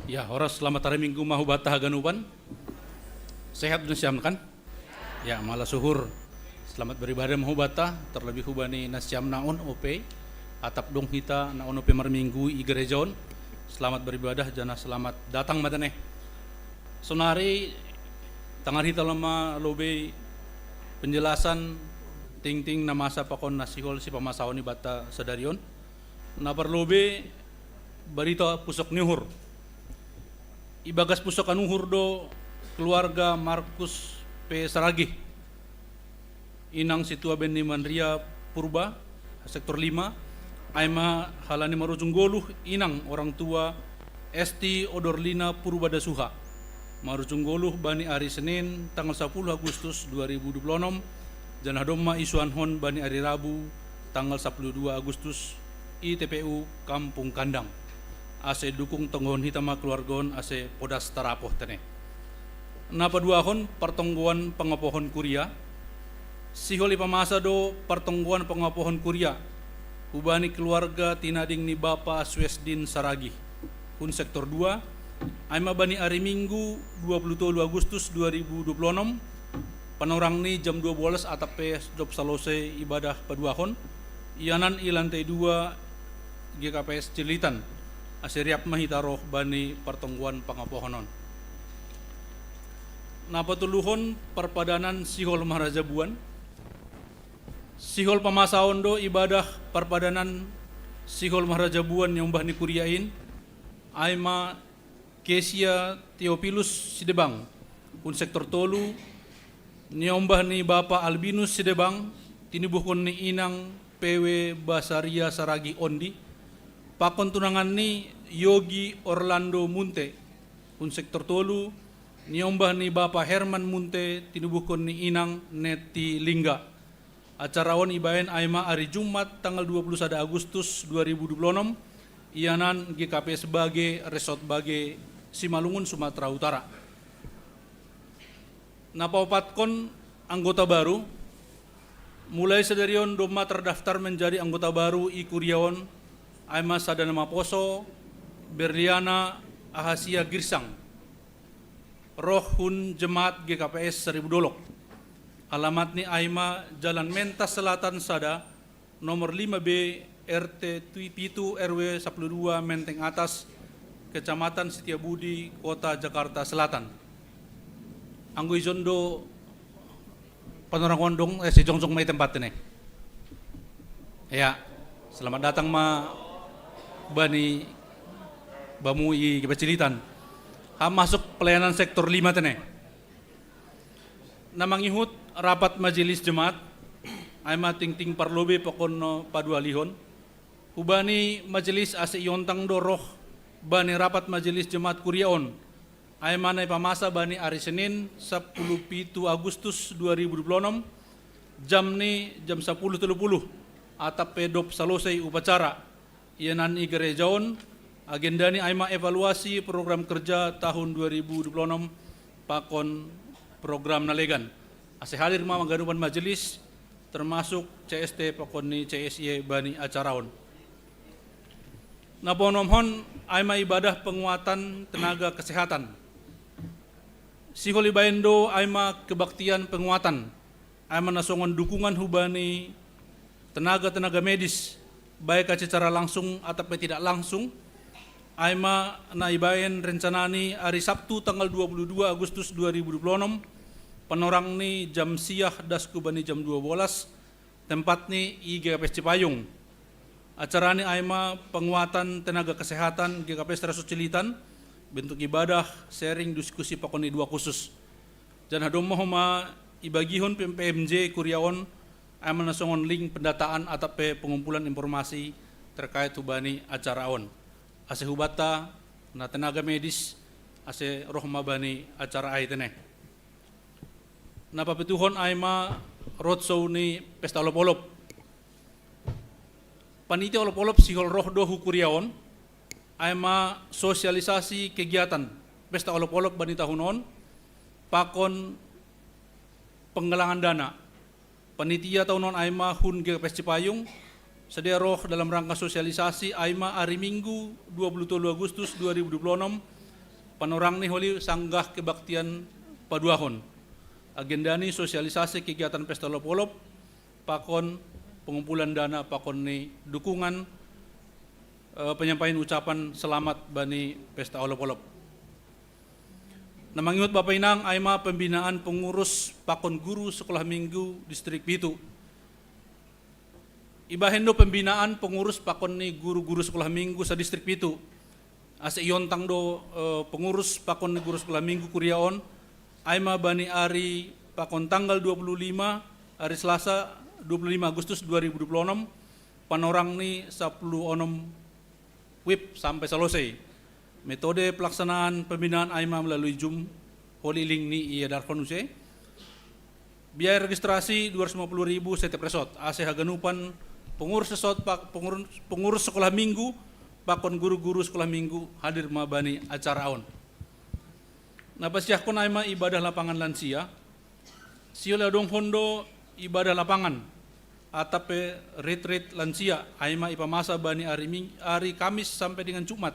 Ya, horas, selamat hari Minggu ma hubata haganupan. Sehat nasiam kan? Ya, malas uhur. Selamat beribadah ma hubata, terlebih hubani nasiam na on O P, atap dong hita na on O P marminggu i gereja on. Selamat beribadah, janah selamat datang ma tene. Sonari tangar hita lo ma lobei penjelasan tingting na masa pakon na sihol sipamasaon i banta sadari on. Na parlobei barita pusok ni uhur. Ibagas pusokan uhur do keluarga Markus P Saragih, inang situa Benny Mandria Purba, sektor lima, ai ma halani marujung goluh inang orang tua Esti Odorlina Purba Dasuha. Marujung goluh bani ari Senin tanggal sapuluh Agustus dua ribu dua puluh enam, janah domma isuanhon bani ari Rabu tanggal sapuluh dua Agustus i T P U Kampung Kandang. Ase dukung tonggohon hita ma keluarga on ase podas tarapoh tene. Na paduahon, partonggoan pangopohon kuria. Sihol ipamasa do partonggoan pangopohon kuria hubani keluarga tinading ni Bapa Suesdin Saragih, hun sektor dua, ai ma bani ari Minggu dua puluh tolu Agustus dua ribu dua puluh enam, panorang ni jam dua bolas atap pe dob salosei ibadah paduahon, ianan i lantai dua G K P S Cililitan, ase riap ma hita roh bani partonggoan pangopohon on. Na patoluhon, parpadanan sihol marhajabuan. Sihol pamasaon do ibadah parpadanan sihol marhajabuan niombah ni kuria in, ai ma Kesia Theophilus Sidebang, hun sektor tolu, niombah ni Bapa Albinus Sidebang, tinubuhkon ni inang P W Basaria Saragih ondi, pakon tunangan ni Yogi Orlando Munte, hun sektor tolu, niombah ni Bapa Herman Munte, tinubuhkon ni inang Neti Lingga. Acara on ibaen ai ma ari Jumat tanggal dua puluh sada Agustus dua ribu dua puluh enam, ianan G K P S Bage, Resort Bage, Simalungun, Sumatera Utara. Na paopatkon, anggota baru. Mulai sadari on domma terdaftar menjadi anggota baru i kuria on, ai ma sada na maposo, Berliana Ahasia Girsang, roh hun jemaat G K P S Seribu Dolok. Alamatni ai ma Jalan Mentas Selatan sada, nomor lima B, R T pitu, R W sapuluh dua, Menteng Atas, Kecamatan Setiabudi, Kota Jakarta Selatan. Anggo ijon do panorang on dong, eh, sijongjong ma i tempat tene. Ya, selamat datang ma bani bamu i G P S Cililitan. Ham masuk pelayanan sektor lima tene. Na mangihut rapat majelis jemaat, ai ma tingting parlobei pakon na paduahalihon. Hubani majelis ase iontang do roh bani rapat majelis jemaat kuria on, ai ma na ipamasa bani ari Senin sapuluh pitu Agustus dua ribu dua puluh enam, jam ni jam sapuluh tolu puluh, atap pe dob salosei upacara, ianan i gereja on, agendani ai ma evaluasi program kerja tahun dua ribu dua puluh enam pakon program na legan. Ase hadir ma haganupan majelis, termasuk C S T pakon ni C S Y bani acara on. Na paonomhon ai ma ibadah penguatan tenaga kesehatan. Sihol ibaen do ai ma kebaktian penguatan, ai ma na songon dukungan hubani tenaga-tenaga medis, baik secara langsung atau pe tidak langsung, ai ma na ibaen rencana ni ari Sabtu tanggal dua puluh dua Agustus dua ribu dua puluh enam, panorang ni jam siah das hubani jam dua belas, tempat ni i G K P S Cipayung. Acara ni ai ma penguatan tenaga kesehatan G K P S Resort Cililitan, bentuk ibadah, sharing, diskusi pakon ni dua khusus. Janah domma homa ibagihon P M J kuria on, ai ma na songon link pendataan atap pe pengumpulan informasi terkait hubani acara on. Ase hubanta na tenaga medis, ase roh ma bani acara ai tene. Na papituhon ai ma roadshow ni pesta olop-olop. Panitia olop-olop sihol roh do hu kuria on, ai ma sosialisasi kegiatan pesta olop-olop bani tahun on, pakon penggalangan dana. Panitia tahun on ai ma hun G K P S Cipayung, sedia roh dalam rangka sosialisasi ai ma ari Minggu dua puluh tolu Agustus dua ribu dua puluh enam, panorang ni holi sanggah kebaktian paduahon. Agenda ni sosialisasi kegiatan pesta olop-olop, pakon pengumpulan dana, pakon ni dukungan, eh, penyampaian ucapan selamat bani pesta olop-olop. Na mangihut Bapa Inang ai ma pembinaan pengurus pakon guru sekolah minggu distrik pitu. Ibahen do pembinaan pengurus pakon ni guru-guru sekolah minggu sadistrik pitu. Ase iontang do, eh, pengurus pakon ni guru sekolah minggu kuria on, ai ma bani ari pakon tanggal dua puluh lima, ari Selasa dua puluh lima Agustus dua ribu dua puluh enam, panorang ni sapuluh onom wib sampai selesai. Metode pelaksanaan pembinaan ai ma melalui Zoom, holi link ni iedarhon use. Biaya registrasi dua ratus lima puluh ribu setiap resort. Ase haganupan pengurus resort pak-, pengurus, pengurus sekolah minggu pakon guru-guru sekolah minggu hadir ma bani acara on. Na pasiahkon ai ma ibadah lapangan lansia. Sihol iadonghon do ibadah lapangan atap pe retreat lansia ai ma ipamasa bani ari Ming-, ari Kamis sampai dengan Jumat,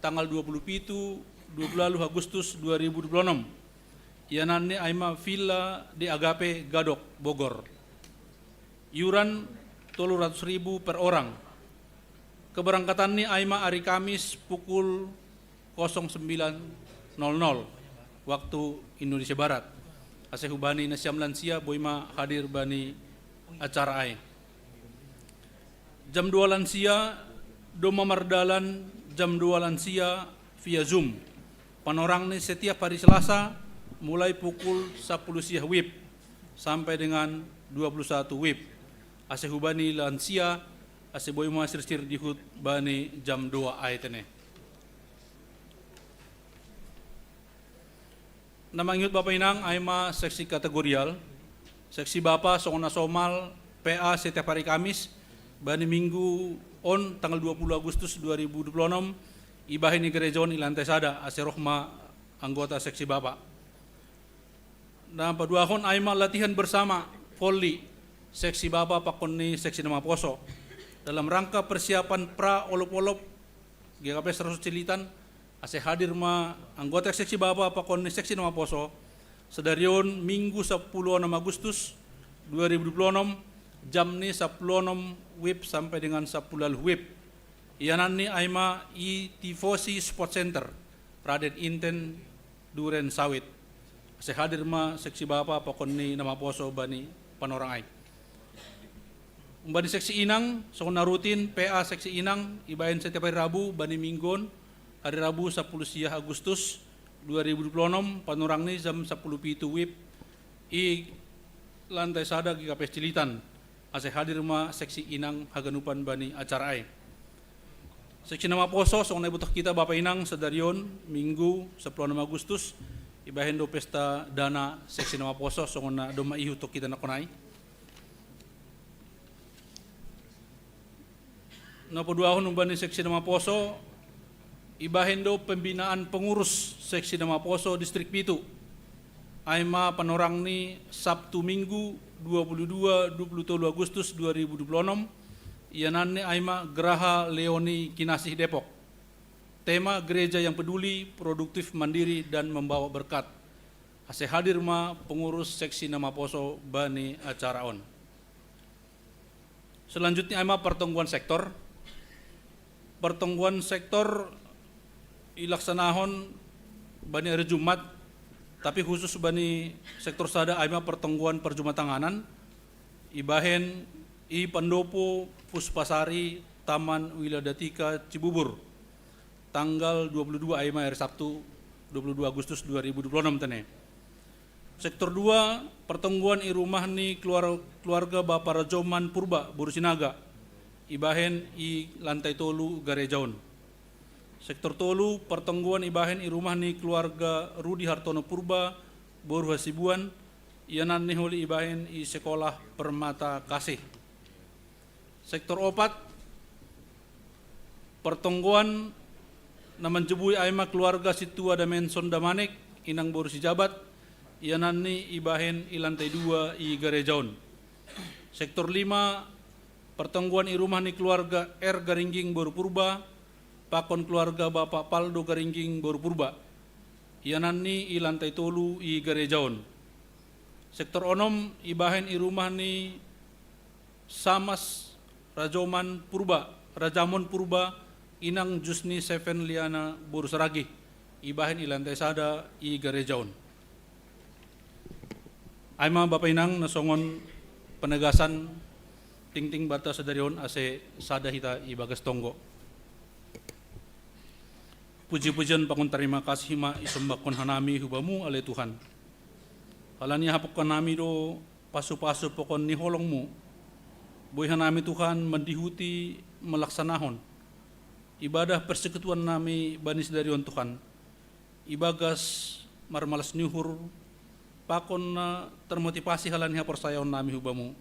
tanggal dua puluh pitu, dua puluh walu Agustus dua ribu dua puluh enam. Iananni ai ma Villa de Agape Gadok, Bogor. Iuran tolu ratus ribu per orang. Keberangkatan ni ai ma ari Kamis pukul kosong sembilan nol nol waktu Indonesia Barat. Ase hubani nasiam lansia boi ma hadir bani acara ai. Jam dua lansia, domma mardalan jam dua lansia via Zoom. Panorang ni setiap hari Selasa mulai pukul sapuluh siah wib sampai dengan dua puluh satu wib. Ase hubani lansia, ase boi ma sirsir dihut bani jam dua ai tene. Na mangihut Bapa Inang ai ma seksi kategorial, seksi Bapa songon na somal P A setiap hari Kamis, bani minggu on tanggal dua puluh Agustus dua ribu dua puluh enam, ibahen i gereja on i lantai sada, ase roh ma anggota seksi Bapa. Na paduahon ai ma latihan bersama volley, seksi Bapa pakon ni seksi na maposo. Dalam rangka persiapan pra olop-olop G K P S Resort Cililitan, ase hadir ma anggota seksi Bapa pakon ni seksi na maposo, sadari on Minggu sapuluh onom Agustus dua ribu dua puluh onom, jam ni sapuluh onom wib sampai dengan sapuluh walu wib. Iananni ai ma i Tifosi Sport Center, Raden Inten, Duren Sawit. Ase hadir ma seksi Bapa pakon ni na maposo bani panorang ai. Umbani seksi inang, songon na rutin, P A seksi inang ibahen setiap hari Rabu bani minggu on, hari Rabu sapuluh siah Agustus dua ribu dua puluh onom, panorang ni jam sapuluh pitu wib i lantai sada G K P S Cililitan. Ase hadir ma seksi inang haganupan bani acara ai. Seksi na maposo, songon na ibotoh hita Bapa Inang, sadari on Minggu sapuluh onom Agustus, ibahen do pesta dana seksi na maposo, songon na domma ihuthon hita nangkon ai. Na paduahon umbani seksi na maposo, ibahen do pembinaan pengurus seksi na maposo distrik pitu. Ai ma panorang ni Sabtu Minggu dua puluh dua, dua puluh tolu Agustus dua ribu dua puluh onom, iananni ai ma Geraha Leoni Kinasih Depok. Tema: Gereja yang peduli, produktif, mandiri, dan membawa berkat. Ase hadir ma pengurus seksi na maposo bani acara on. Selanjutnya ai ma pertongguan sektor. Pertongguan sektor ilaksanahon bani ari Jumat, tapi khusus bani sektor sada ai ma pertongguan parjumatanganan, ibahen i Pandopo Puspasari, Taman Wiladatika, Cibubur, tanggal dua puluh dua ai ma ari Sabtu, dua puluh dua Agustus dua ribu dua puluh enam tene. Sektor dua, pertongguan i rumah ni keluar-, keluarga Bapa Rajoman Purba, boru Sinaga, ibahen i lantai tolu gareja on. Sektor tolu, pertongguan ibahen i rumah ni keluarga Rudi Hartono Purba, boru Hasibuan, ianan ni holi ibahen i Sekolah Permata Kasih. Sektor opat, pertongguan na manjebui ai ma keluarga Sintua Damenson Damanek, inang boru Sijabat, ianan ni ibahen i lantai dua i gareja on. Sektor lima, pertongguan i rumah ni keluarga R Garingging boru Purba, pakon keluarga Bapa Paldo Garingging boru Purba, ianan ni i lantai tolu i gareja on. Sektor onom, ibahen i rumah ni Samas Rajoman Purba, Rajamon Purba, inang Jusni Seven Liana boru Saragih, ibahen i lantai sada i gareja on. Ai ma Bapa Inang na songon penegasan tingting banta sadari on ase sada hita ibagas tonggo. Puji-pujian pakon tarima kasih ma isombakkon hanami hu Bamu, ale Tuhan. Halani ahapkon hanami do pasu-pasu pokon ni holong-Mu. Boi hanami Tuhan mandihuti malaksanahon ibadah persekutuan nami bani sadari on Tuhan, ibagas marmalas ni uhur, pakon na termotivasi halani haporsayaon nami hu Bamu.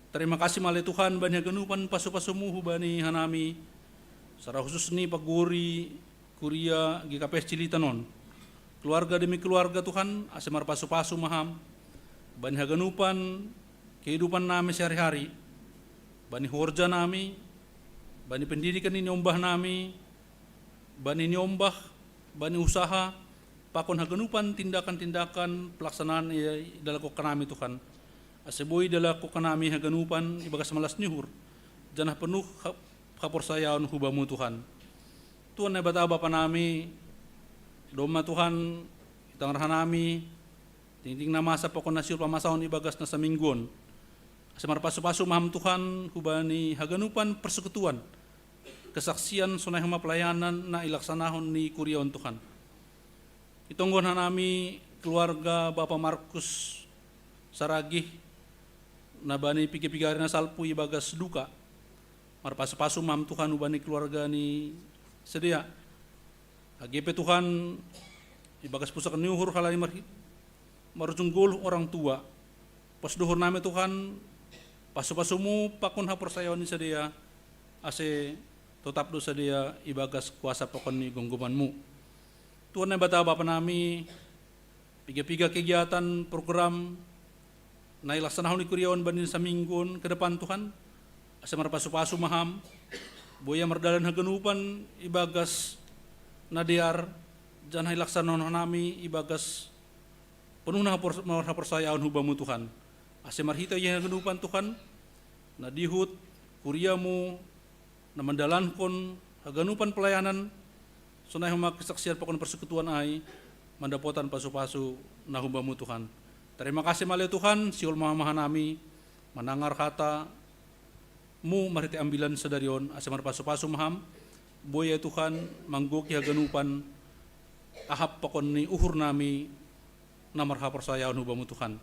Tarima kasih ma ale Tuhan bani haganupan pasu-pasu-Mu hu bani hanami, sara husus ni pagori kuria G K P S Cililitan on. Keluarga demi keluarga Tuhan, ase marpasu-pasu ma Ham bani haganupan kehidupan nami sehari-hari, bani horja nami, bani pendidikan ni niombah nami, bani niombah, bani usaha, pakon haganupan tindakan-tindakan pelaksanaan i dalakohon nami Tuhan. Ase boi dalakohon nami haganupan ibagas malas ni uhur, janah penuh ha-, haporsayaon hu Bamu Tuhan. Tuhan Naibata Bapa nami, domma Tuhan, itangar hanami tingting na masa pokon na sihol pamasaon ibagas na saminggu on. Ase marpasu-pasu ma Ham Tuhan hu bani haganupan persekutuan, kesaksian sonai homa pelayanan na ilaksanahon ni kuria on Tuhan. Itonggohon hanami keluarga Bapa Markus Saragih na bani piga-piga ari na salpu ibagas duka. Marpasu-pasu ma Ham Tuhan hu bani keluarga ni sidea. Age pe Tuhan, ibagas pusok ni uhur halani marhi-, marujung goluh orang tua. Pos do uhur nami Tuhan, pasu-pasu-Mu pakon haporsayaon ni sidea, ase totap do sidea ibagas kuasa pokon ni gomgoman-Mu. Tuhan Naibata Bapa nami, piga-piga kegiatan program na ilaksanahon ni kuria on bani saminggu on ke depan Tuhan, ase marpasu-pasu ma Ham, boi ia mardalan haganupan ibagas na dear, janah ilaksanahon hanami ibagas penuh na hapor-, haporsayaon hu Bamu Tuhan. Ase marhite ia haganupan Tuhan, na dihut kuria-Mu na mandalankon haganupan pelayanan, sonai homa kesaksian pokon persekutuan ai, mandapotan pasu-pasu na hu Bamu Tuhan. Tarima kasih ma ale Tuhan, sihol ma Ham hanami manangar hata-Mu marhite ambilan sadari on, ase marpasu-pasu ma Ham, boi ia Tuhan manggohi haganupan ahap pokon ni uhur nami na marhaporsayaon hu Bamu Tuhan.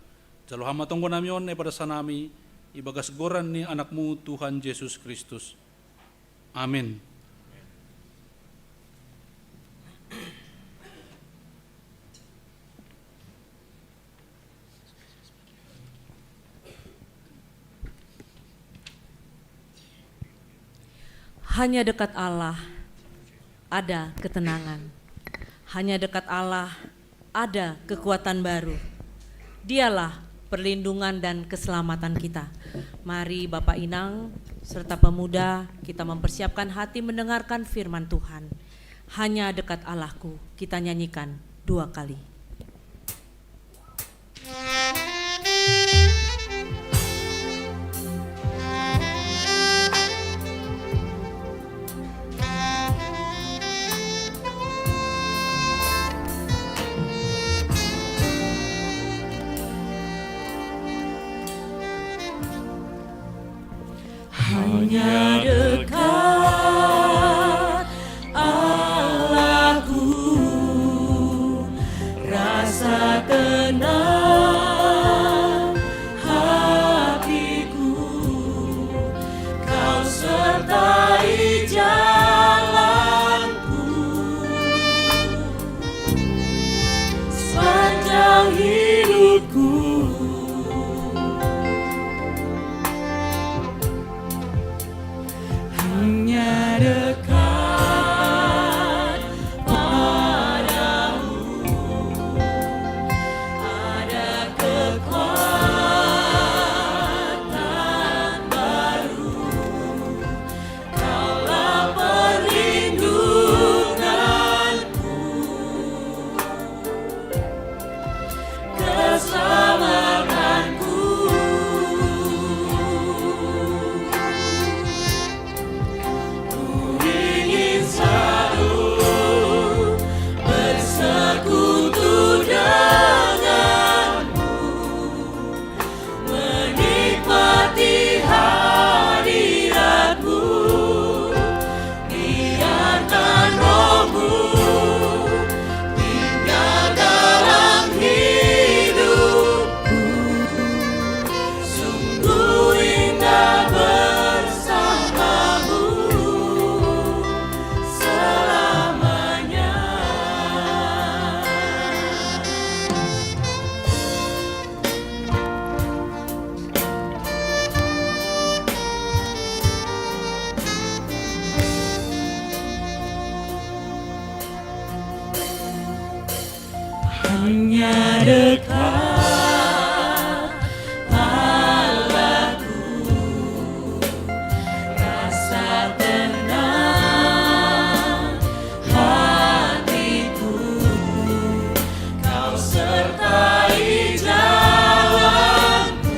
Jalo Ham ma tonggo nami on, na ipadas hanami ibagas goran ni Anak-Mu Tuhan Jesus Kristus. Amin. Hanya dekat Allah ada ketenangan. Hanya dekat Allah ada kekuatan baru. Dialah perlindungan dan keselamatan kita. Mari Bapak Inang serta pemuda, kita mempersiapkan hati mendengarkan firman Tuhan. Hanya dekat Allahku, kita nyanyikan dua kali. Hanya dekat Allahku, rasa tenang hatiku, kau sertai jalanku sepanjang hidupku. Hanya dekat padamu ada kekuatan baru. Kaulah perlindunganku, keselamatanku. Ku ingin selalu bersekutu denganmu, menikmati hadiratmu. Biarkan rohmu tinggal dalam hidupku. Sungguh indah bersamamu selamanya. Hanya dekat Allahku, rasa tenang hatiku, kau sertai jalanku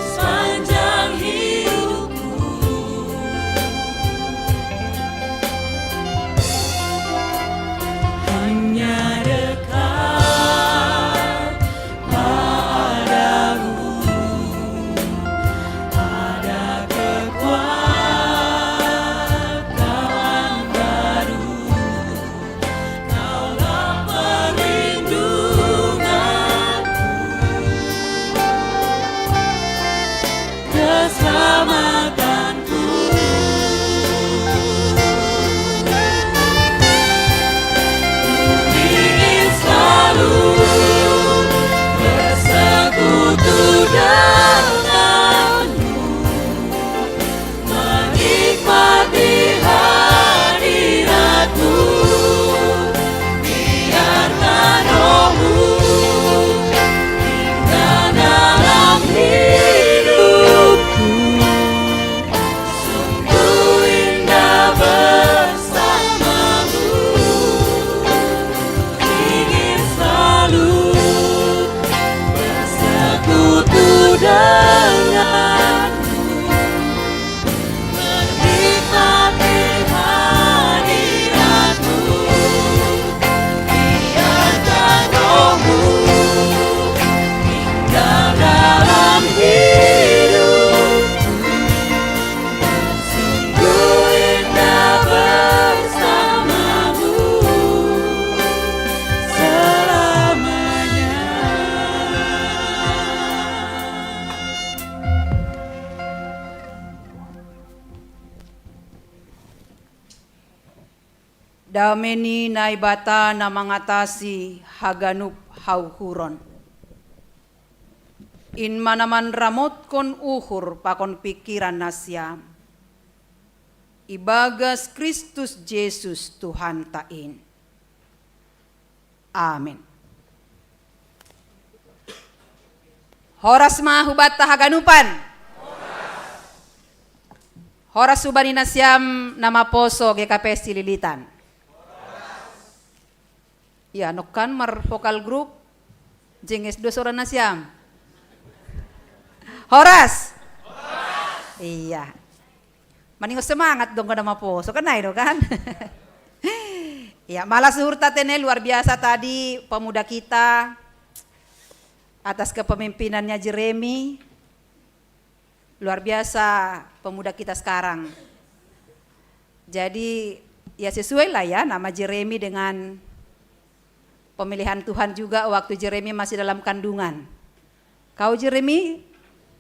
sepanjang hidupku. Hanya dekat padamu ada kekuatan baru. Kaulah perlindunganku, keselamatanku. Ku ingin selalu bersekutu denganmu, menikmati hadiratmu. Biarkan rohmu tinggal dalam hidupku. Sungguh indah bersamamu. Ingin selalu bersekutu denganmu, menikmati hadiratmu. Biarkan rohmu tinggal dalam hidupku. Sungguh indah bersamamu selamanya. Dame ni Naibata na mangatasi haganup hauhuron, in ma na manramotkon uhur pakon pingkiran nasiam, ibagas Kristus Jesus Tuhanta in. Amin. Horas ma hubanta haganupan. Horas hubani nasiam na maposo G K P S Cililitan. Ia, nongkan marvokal grup, jengges do sora nasiam. Horas. Ia. Maningon semangat do anggo na maposo, kan nai do kan? Ia, malas uhurta tene, luar biasa tadi pemuda kita atas kepemimpinannya Jeremy. Luar biasa pemuda kita sekarang. Jadi, ya, sesuai lah ya, nama Jeremy dengan pemilihan Tuhan juga waktu Jeremy masih dalam kandungan. Kau, Jeremy,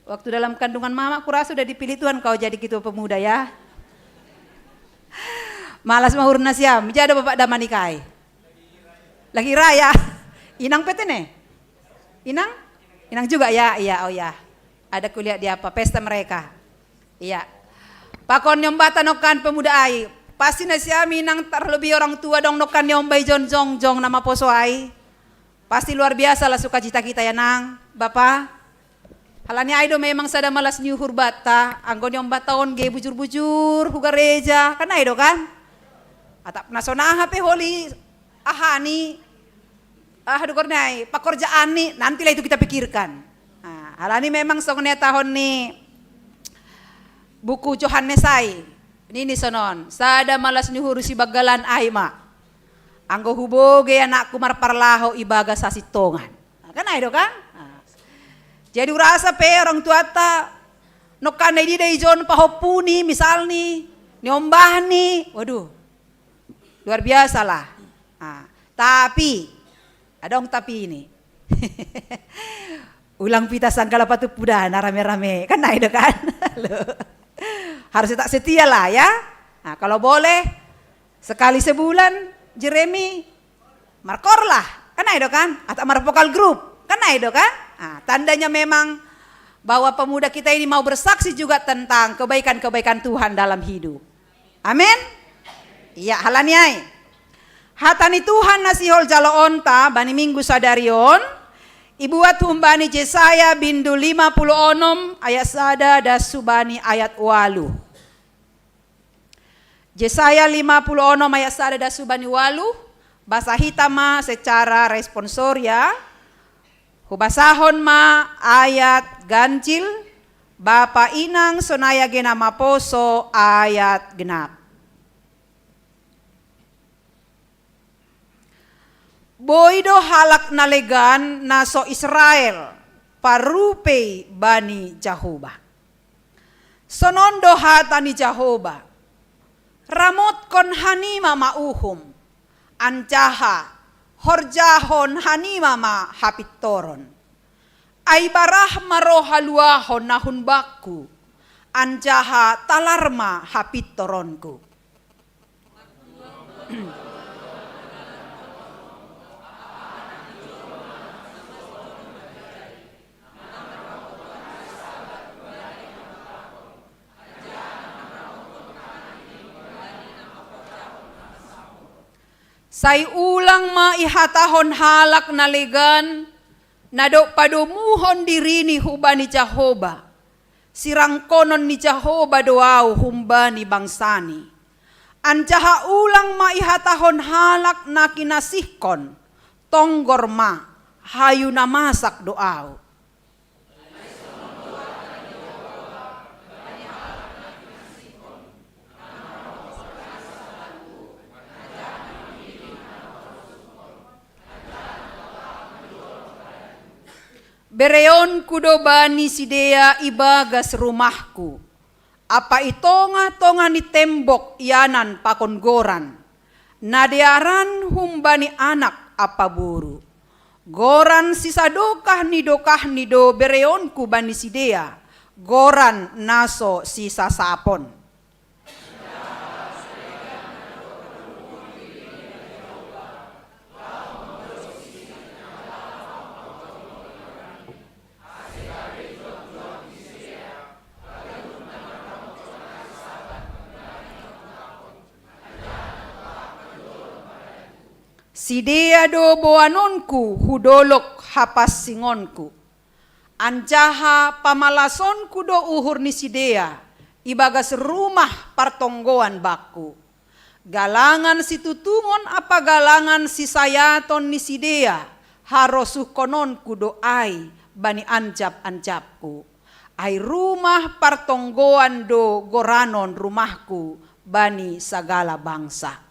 waktu dalam kandungan mama, kurasa udah dipilih Tuhan kau jadi ketua pemuda ya. Malas mahur nasiam, jadi bapak damanikai. Lagi raya. Inang P T ne? Inang? Inang juga ya? Iya, oh ya. Ada kuliah di apa? Pesta mereka. Iya. Pakon nyombata nokan pemuda ai. Pasti nasiam inang, terlebih orang tua dong, nokan nyombai jonjong jong nama poso ai. Pasti luar biasa lah sukacita kita ya, Nang. Bapa, halani ai do memang sada malas ni uhur bata, anggo nyombata on ge bujur-bujur hu gareja, kan ai do kan? Atap na so naha pe holi ahani, ah, dukor ni ai, pekerjaan ni, nantilah itu kita pikirkan. Nah, halani memang songon tahun ni buku Johannes ai, nini sonon, sada malas ni uhur si banggalan ai ma. Anggo hubogei anakku marparlaho ibagas hasintongan. Nah, kan ai do kan? Nah. Jadi urasa pe orang tuata, nokan na idida ijon pahompuni, misalni, niombahni, waduh, luar biasa lah. Nah, tapi, adong tapi ini. Ulang pita sangkala patupu da na rame-rame. Kan ai do kan? Loh. Harus tetap setia lah ya. Nah, kalau boleh, sekali sebulan, Jeremy, markor lah. Kan ai do kan? Atau marvokal grup. Kan ai do kan? Nah, tandanya memang bahwa pemuda kita ini mau bersaksi juga tentang kebaikan-kebaikan Tuhan dalam hidup. Amin. Iya, halani ai. Hata ni Tuhan na sihol jaloonta bani minggu sadari on, ibuat humbani Jesaya bindu lima puluh onom ayat sada das hubani ayat walu. Jesaya lima puluh onom ayat sada das hubani walu, basa hita ma secara responsoria, hubasahon ma ayat ganjil, bapa inang sonai age na maposo ayat genap. Boi do halak na legan na so Israel parupei bani Jahoba. Sonon do hata ni Jahoba, ramotkon hanima ma uhum, anjaha horjahon hanima ma hapintoron. Ai barah ma ro haluahon na hun bakku, anjaha talar ma hapintoronku. Sai ulang ma ihatahon halak na legan, na dob padomuhon dirini hubani Jahoba, sirangkonon ni Jahoba do ahu humbani bangsani. Anjaha ulang ma ihatahon halak na kinasihkon, tonggor ma, hayu na masak do ahu. Bereonku do bani sidea ibagas rumahku, ampa i tongah-tongah ni tembok ianan pakon goran, na dearan humbani anak ampa boru. Goran sisadokah ni dokahni do bereonku bani sidea, goran na so sisasapon. Sidea do boanonku hu dolok hapansingonku. Anjaha pamalasonku do uhur ni sidea ibagas rumah partonggoan bakku. Galangan situtungon ampa galangan sisayaton ni sidea harosuhkononku do ai bani anjap-anjapku. Ai rumah partonggoan do goranon rumahku bani sagala bangsa.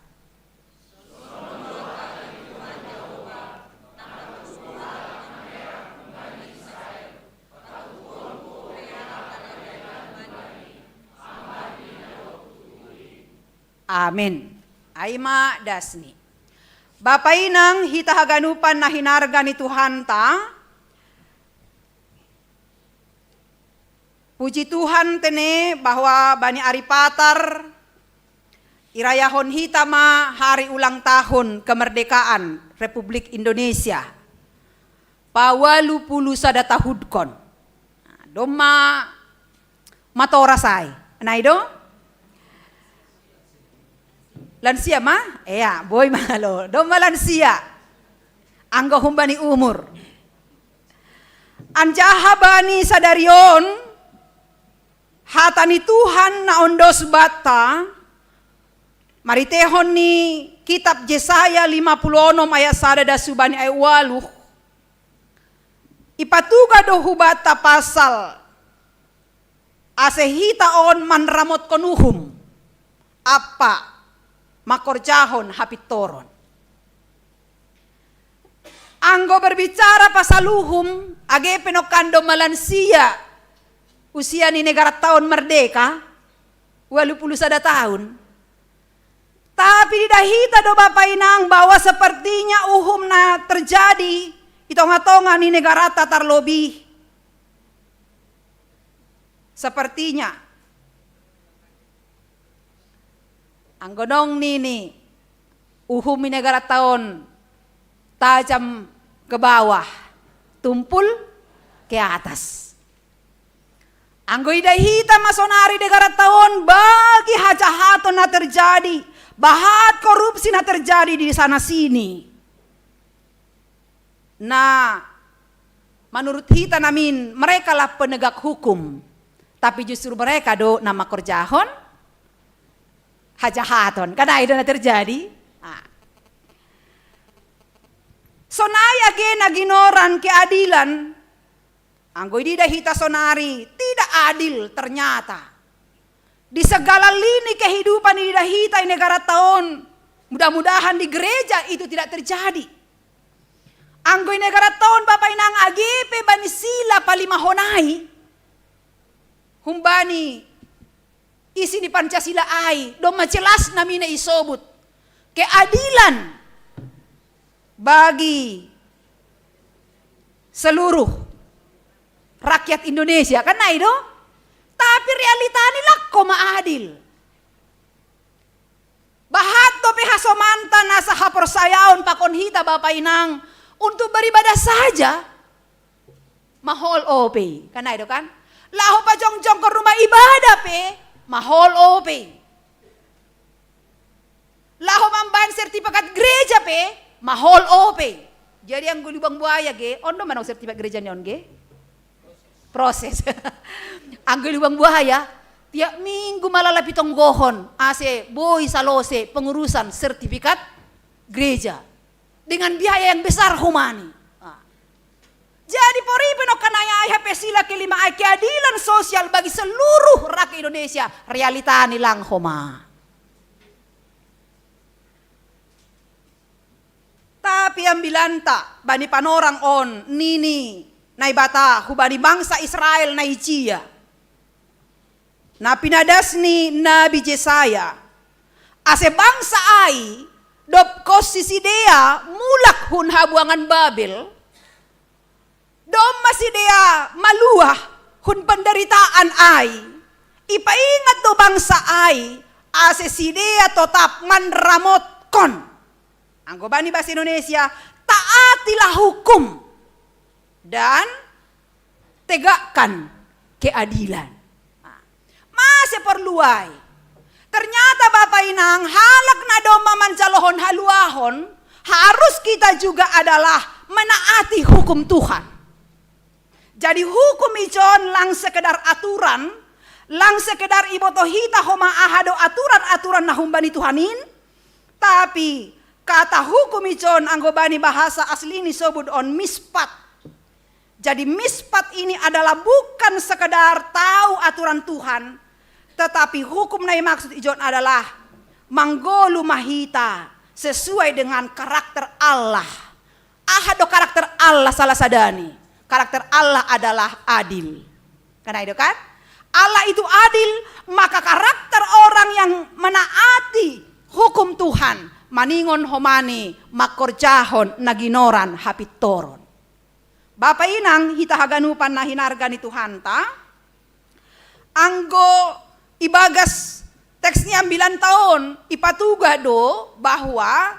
Amin. Ai ma dasni. Bapa inang hita haganupan na hinarga ni Tuhanta, puji Tuhan tene bahwa bani ari Patar irayahon hita ma hari ulang tahun kemerdekaan Republik Indonesia. Pawalu pulu sada tahudkon. Nah, domma matora sai. Nai do? Lansia ma? Ea, boi malo. Domma lansia. Anggo humbani umur. Anjaha bani sadari on, hata ni Tuhan na ondos banta, maritehon ni kitab Jesaya lima puluh onom ayat sada das hubani ayat waluh, ipatuga do hubanta pasal ase hita on manramotkon uhum, ampa mangkorjahon hapintoron. Anggo berbicara pasal uhum, age pe nongkan domma lansia usia ni negaranta on merdeka, walu pulu sada tahun. Tapi diida hita do bapa inang bahwa sepertinya uhum na terjadi i tonga-tonga ni negaranta tarlobi. Sepertinya. Anggo nong nini uhum i negaranta on tajam ke bawah, tumpul ke atas. Anggo ida hita ma sonari negaranta on bagi hajahaton na terjadi, bahat korupsi na terjadi di sana sini. Nah, menurut hita namin mereka lah penegak hukum, tapi justru mereka do na mangkorjahon hajahaton. Kan ai do na terjadi. Nah. Sonai age na ginoran keadilan, anggo idiida hita sonari tidak adil ternyata. Di segala lini kehidupan idiida hita i negaranta on, mudah-mudahan di gereja itu tidak terjadi. Anggo i negaranta on bapa inang age pe bani sila palimahon ai, humbani isi ni Pancasila ai, domma jelas namina isobut keadilan bagi seluruh rakyat Indonesia, kan ai do? Tapi realitani lang homa adil. Bahat dope hasomanta nasa haporsayaon pakon hita bapa inang untuk beribadah saja, mahol ope, kan ai do kan? Laho pajongjongkon rumah ibadah pe, mahol ope. Laho mambaen sertifikat gereja pe, mahol ope. Jadi anggo lubang buaya ge, on do manang sertifikat gereja ni on ge? Proses. Anggo lubang buaya, tiap minggu malalapi tonggohon, ase boi salose pengurusan sertifikat gereja. Dengan biaya yang besar homani. Ah. Jadi pori pe nongkan ai hape sila kelima ai keadilan sosial bagi seluruh rakyat Indonesia, realitani lang homa. Tapi ambilanta bani panorang on nini Naibata hubani bangsa Israel na ijia, na pinadas ni Nabi Jesaya, ase bangsa ai dob konsi sidea mulak hun habuangan Babel, domma sidea maluah hun penderitaan ai, ipaingat do bangsa ai ase sidea totap manramotkon. Anggo bani bahasa Indonesia, taatilah hukum dan tegakkan keadilan. Nah, mase porlu ai? Ternyata bapa inang halak na domma manjalohon haluahon, harus kita juga adalah menaati hukum Tuhan. Jadi hukum ijon lang sekedar aturan, lang sekedar iboto hita homa aha do aturan-aturan na humbani Tuhan in, tapi kata hukum ijon anggo bani bahasa asli ni sobut on mispat. Jadi mispat ini adalah bukan sekedar tahu aturan Tuhan, tetapi hukum na imaksud ijon adalah manggolu ma hita sesuai dengan karakter Allah. Aha do karakter Allah salah sadani? Karakter Allah adalah adil. Kan ai do kan? Allah itu adil, maka karakter orang yang menaati hukum Tuhan maningon homani makorjahon na ginoran hapintoron. Bapa inang hita haganupan na hinarga ni Tuhanta, anggo ibagas teks ni ambilanta on ipatuga do bahwa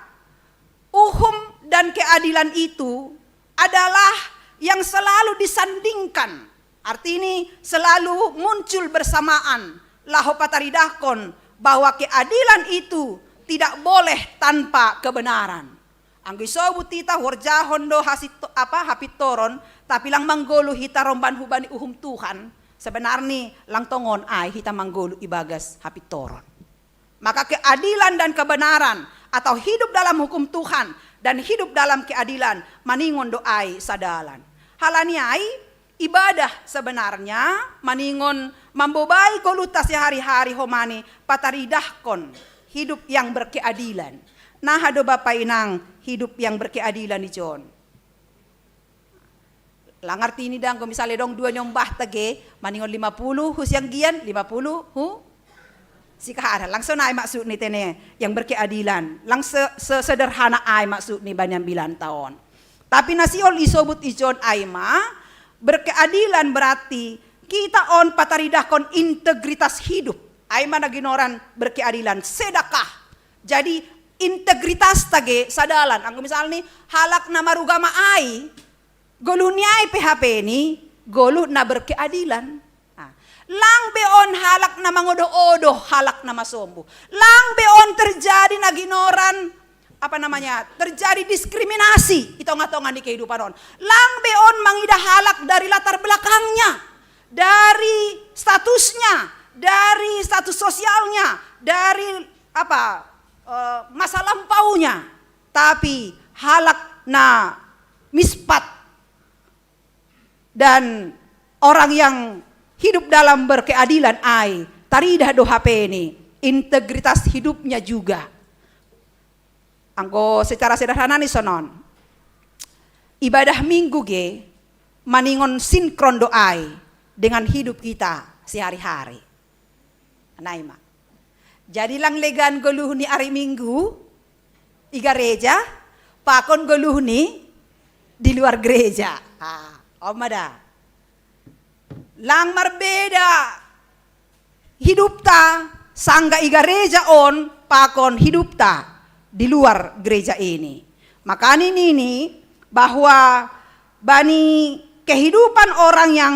uhum dan keadilan itu adalah yang selalu disandingkan. Arti ini selalu muncul bersamaan, laho pataridahkon bahwa keadilan itu tidak boleh tanpa kebenaran. Anggo isobut hita huorjahon do hasit-, apa, hapintoron, tapi lang manggoluh hita romban hubani uhum Tuhan, sebenarni lang tongon ai hita manggoluh ibagas hapintoron. Maka keadilan dan kebenaran atau hidup dalam hukum Tuhan dan hidup dalam keadilan maningon do ai sadalan. Halani ai ibadah sebenarnya maningon mambobai goluhta sehari-hari homani pataridahkon hidup yang berkeadilan. Naha do bapa inang hidup yang berkeadilan ijon? Lang arti ni dang, misalnya dong dua nyombah tage maningon lima puluh hu sianggian, lima puluh hu sikaharan. Langsung naik maksud ni tene yang berkeadilan. Lang se-, se-, sederhana ai maksud ni bani ambilanta on. Tapi na sihol isobut ijon ai ma, berkeadilan berarti kita on pataridahkon integritas hidup. Ai ma na ginoran berkeadilan, sedakah. Jadi integritas tage sadalan. Anggo misalni halak na marugama ai, goluh ni ai P H P ni goluh na berkeadilan. Nah, lang be on halak na mangodoh-odoh, halak na masombuh. Lang be on terjadi na ginoran, apa namanya, terjadi diskriminasi di tengah-tengah di kehidupan on. Lang be on mangidah halak dari latar belakangnya, dari statusnya, dari status sosialnya, dari apa, eh, masa lampaunya. Tapi halak na mispat dan orang yang hidup dalam berkeadilan ai, taridah do hape ni integritas hidupnya juga. Anggo secara sederhana ni sonon, ibadah Minggu ge maningon sinkron do ai dengan hidup kita sehari-hari. Nai ma. Jadi lang legan goluh ni ari Minggu i gareja, pakon goluh ni di luar gereja. Ah, on ma da. Lang marbeda hidupta sangga i gareja on pakon hidupta di luar gereja ini. Makani nini bahwa bani kehidupan orang yang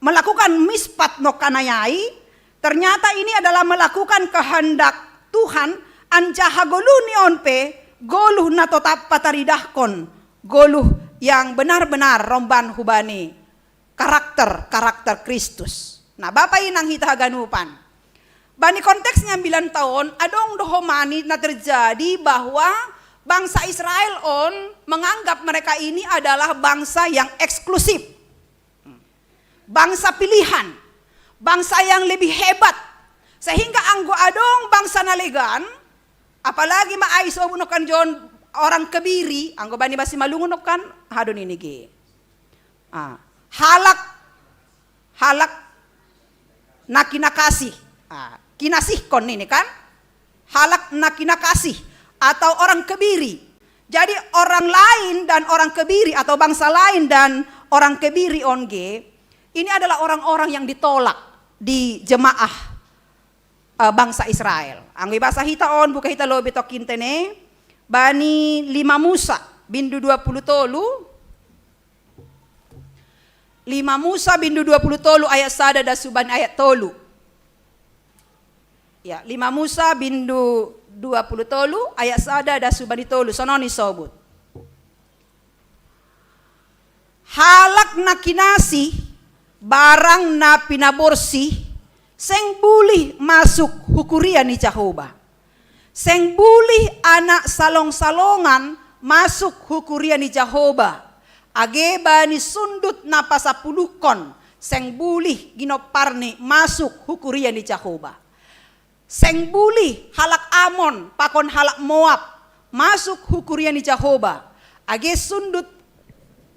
melakukan mispat nongkanai, ternyata ini adalah melakukan kehendak Tuhan, anjaha goluh ni on pe goluh na totap pataridahkon goluh yang benar-benar romban hubani karakter, karakter Kristus. Nah, Bapa Inang hita haganupan. Bani konteks ni ambilanta on, adong do homani na terjadi bahwa bangsa Israel on menganggap mereka ini adalah bangsa yang eksklusif. Bangsa pilihan, bangsa yang lebih hebat. Sehingga anggo adong bangsa na legan, apalagi ma ai sobut nongkan jon orang Kebiri, anggo bani basi Malungun nongkan, aha do nini ge. Ah, halak, halak na kinakasih. Ah, kinasihkon nini kan? Halak na kinakasih atau orang Kebiri. Jadi orang lain dan orang Kebiri atau bangsa lain dan orang Kebiri on ge, ini adalah orang-orang yang ditolak di jemaah, eh, bangsa Israel. Anggo ibasa hita on, buka hita lobi tokkin tene, bani lima Musa, bindu dua puluh tolu, lima Musa bindu dua puluh tolu ayat sada da subani ayat tolu. Ya, lima Musa bindu dua puluh tolu ayat sada da subani tolu, sonon i sobut. Halak na kinasih, barang na pinaborsih, seng bulih masuk hu kuria ni Jahoba. Seng bulih anak salongsalongan masuk hu kuria ni Jahoba, age bani sundut na pasapuluhkon, seng bulih ginomparni masuk hu kuria ni Jahoba. Seng bulih halak Amon pakon halak Moab masuk hu kuria ni Jahoba, age sundut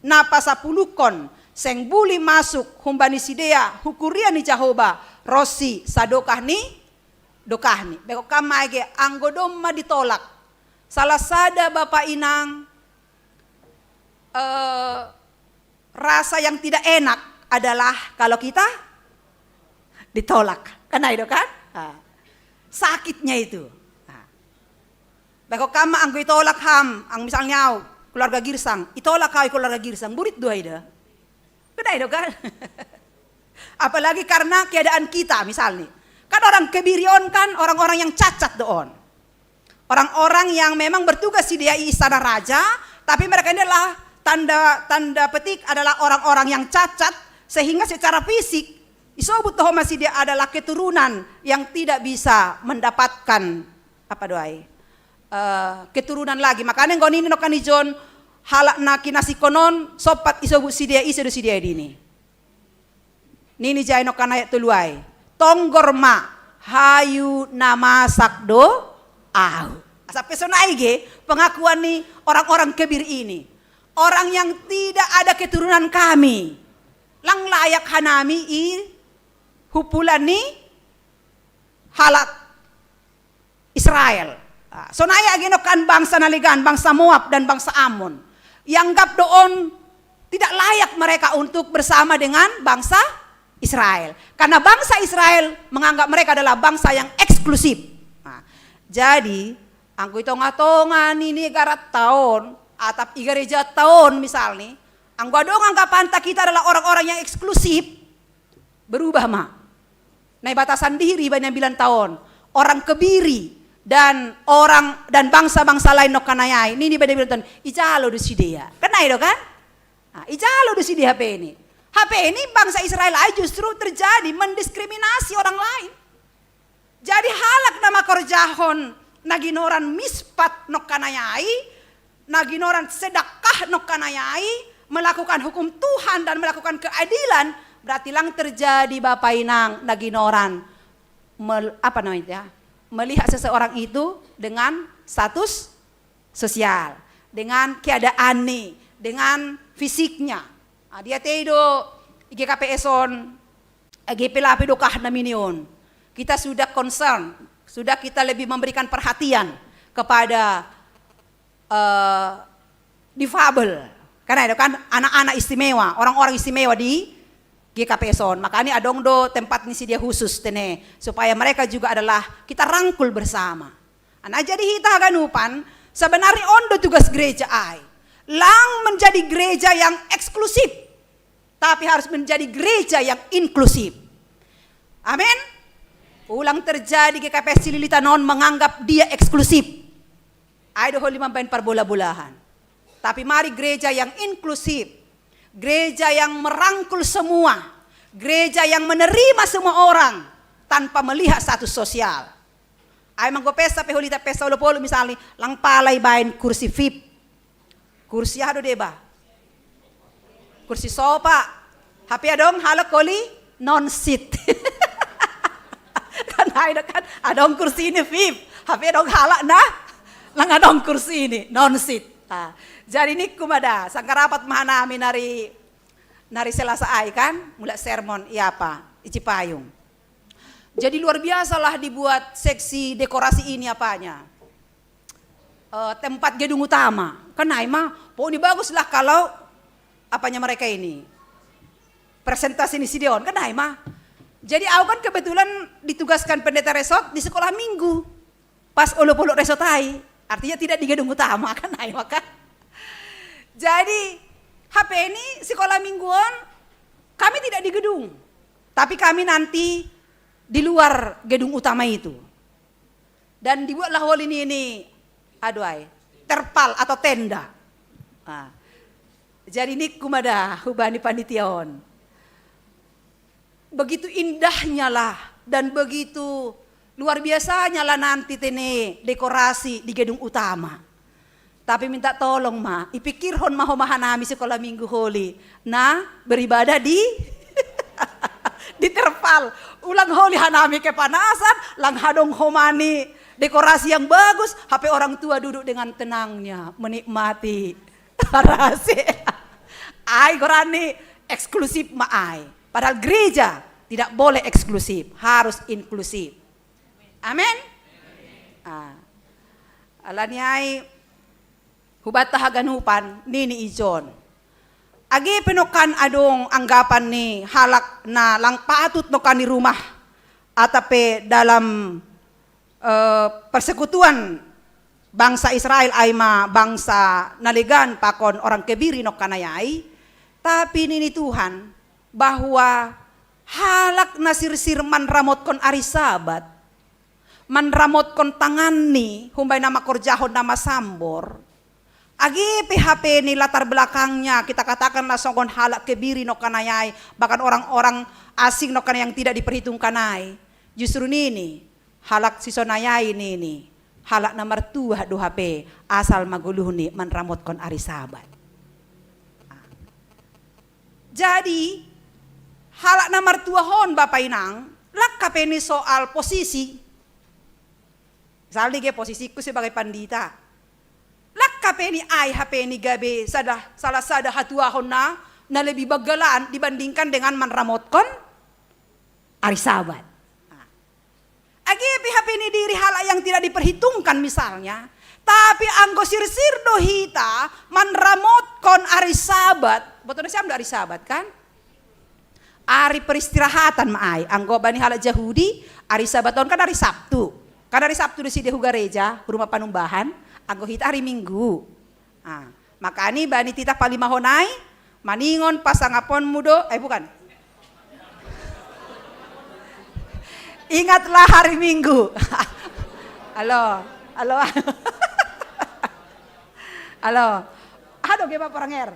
na pasapuluhkon Seng buli masuk humbani sidea hukuria ni Jahoba, ro si sadokah ni dokahni. Beko kamma ege anggo domma ditolak salah sada bapa inang, eh, rasa yang tidak enak adalah kalau kita ditolak. Kan itu kan? Ah. Sakitnya itu. Ah. Beko kamma anggo itolak ham, ang misalnya au, keluarga Girsang, itolak au keluarga Girsang, burit doa ida. Kan itu kan? Apalagi karena keadaan kita misalnya. Kan orang Kebiri on kan orang-orang yang cacat do on. Orang-orang yang memang bertugas di istana raja, tapi mereka ini adalah tanda tanda petik adalah orang-orang yang cacat, sehingga secara fisik isobut do homa sidea adalah keturunan yang tidak bisa mendapatkan apa doai, eh, keturunan lagi. Makanya nggo nini nokani John, halak na kinasihkon on sompat isobut sidea, ise do sidea dini. Nini jai nokkan ayat tolu ai. Tonggor ma, hayu na masak do au. Asa pesona ige pengakuan ni orang-orang Kebiri ini. Orang yang tidak ada keturunan kami. Lang layak hanami i hupulan ni halak Israel. Ah, sonai age nokkan bangsa na legan, bangsa Moab dan bangsa Amon. Ianggap do on tidak layak mereka untuk bersama dengan bangsa Israel. Karena bangsa Israel menganggap mereka adalah bangsa yang eksklusif. Nah, jadi, anggo i tonga-tonga ni negara taon, atap i gereja taon misalnya, anggo adong anggapanta kita adalah orang-orang yang eksklusif, berubah ma. Naibata sandiri bani ambilan taon, orang Kebiri dan orang dan bangsa-bangsa lain nokkan ayai, nini bani ambilan taon, ijalo do sidea. Kan nai do kan? Ah, ijalo do sidea hape ni. Hape ni bangsa Israel ai justru terjadi mendiskriminasi orang lain. Jadi halak na makorjahon na ginoran mispat nokkan ayai, na ginoran sedekah nokkan ayai, melakukan hukum Tuhan dan melakukan keadilan, berarti lang terjadi bapa inang na ginoran mel, apa namanya ya, melihat seseorang itu dengan status sosial, dengan keadaan ni, dengan fisiknya. Ah, dia tedo I G K P S on, I G P lapi dokah naminion. Kita sudah concern, sudah kita lebih memberikan perhatian kepada eh, difabel. Karena itu kan anak-anak istimewa, orang-orang istimewa di G K P S on. Makanya adong do tempat ni sidea khusus tene supaya mereka juga adalah kita rangkul bersama. Nah, jadi hita haganupan sebenarnya on do tugas gereja ai. Lang menjadi gereja yang eksklusif, tapi harus menjadi gereja yang inklusif. Amin. Ulang terjadi G K P S Cililitan on menganggap dia eksklusif. Ai do holi mambaen parbola-bolahan. Tapi mari gereja yang inklusif, gereja yang merangkul semua, gereja yang menerima semua orang tanpa melihat status sosial. Ai manggo pesta pe holita pesta olo-olo misalnya, lang pala ibaen kursi V I P. Kursi aha do deba? Kursi sofa. Hape adong halak holi non seat. Kan ai do kan adong kursi ini V I P. Hape adong halak na lang adong kursi ini non seat. Ah, jadi ningku ma da, sangkarapat ma hanami nari nari Selasa ai kan, mulak sermon i apa, i Cipayung. Jadi luar biasalah dibuat seksi dekorasi ini apanya. Eh, tempat gedung utama. Kan ai ma, pokoknya baguslah kalau apanya mereka ini. Presentasi ni sidea on, kan ai ma. Jadi au kan kebetulan ditugaskan pendeta resort di sekolah minggu. Pas olo-olo resort ai, artinya tidak di gedung utama kan ai maka. Jadi hape ni sekolah minggu on kami tidak di gedung, tapi kami nanti di luar gedung utama itu. Dan dibuatlah holi ni ini, aduh ai, terpal atau tenda. Nah, jadi ningku ma da hubani panitia on. Begitu indahnya lah dan begitu luar biasanya lah nanti tene dekorasi di gedung utama. Tapi minta tolong ma, ipikirhon ma homa hanami sekolah minggu holi na beribadah di di terpal. Ulang holi hanami kepanasan, lang hadong homa ni dekorasi yang bagus, hape orang tua duduk dengan tenangnya menikmati. Rase. Ai gorani eksklusif ma ai. Padahal gereja tidak boleh eksklusif, harus inklusif. Amin. Ah. Ala ni ai hubata haganupan nini i John. Age pe nongkan adong anggapan ni halak na lang patut nongkan i rumah, atau pe dalam eh, persekutuan bangsa Israel ai ma bangsa na legan pakon orang kebiri nongkan ai. Tapi nini Tuhan bahwa halak na sirsir manramotkon ari Sabat, manramotkon tanganni humbani na mangkorjahon na masambor. Age pe hape ni latar belakangnya, kita katakanlah songon halak kebiri nongkan ai, bahkan orang-orang asing nongkan yang tidak diperhitungkan ai. Justru nini, halak sisonai ai nini, halak na martua do hape asal ma goluhni manramotkon ari Sabat. Jadi halak na martua on, Bapa Inang, lang hape ni soal posisi. Misalnya ge posisiku sebagai pandita, lang hape ni ai hape ni gabe sada, salah sada hatuahon na, na lebih banggalan dibandingkan dengan manramotkon ari Sabat. Nah, age pe hape ni diri halak yang tidak diperhitungkan misalnya, tapi anggo sirsir do hita manramotkon ari Sabat, boto nasiam do ari Sabat kan? Ari peristirahatan ma ai. Anggo bani halak Jahudi, ari Sabat on kan ari Sabtu. Kan ari Sabtu do sude hu gareja, hu rumah panumbahan, anggo hita ari Minggu. Ah, makani bani titah palimahon ai, maningon pasangaponmu do, eh bukan. Ingatlah hari Minggu. Halo, halo. Halo. Aduh, gimana paranger?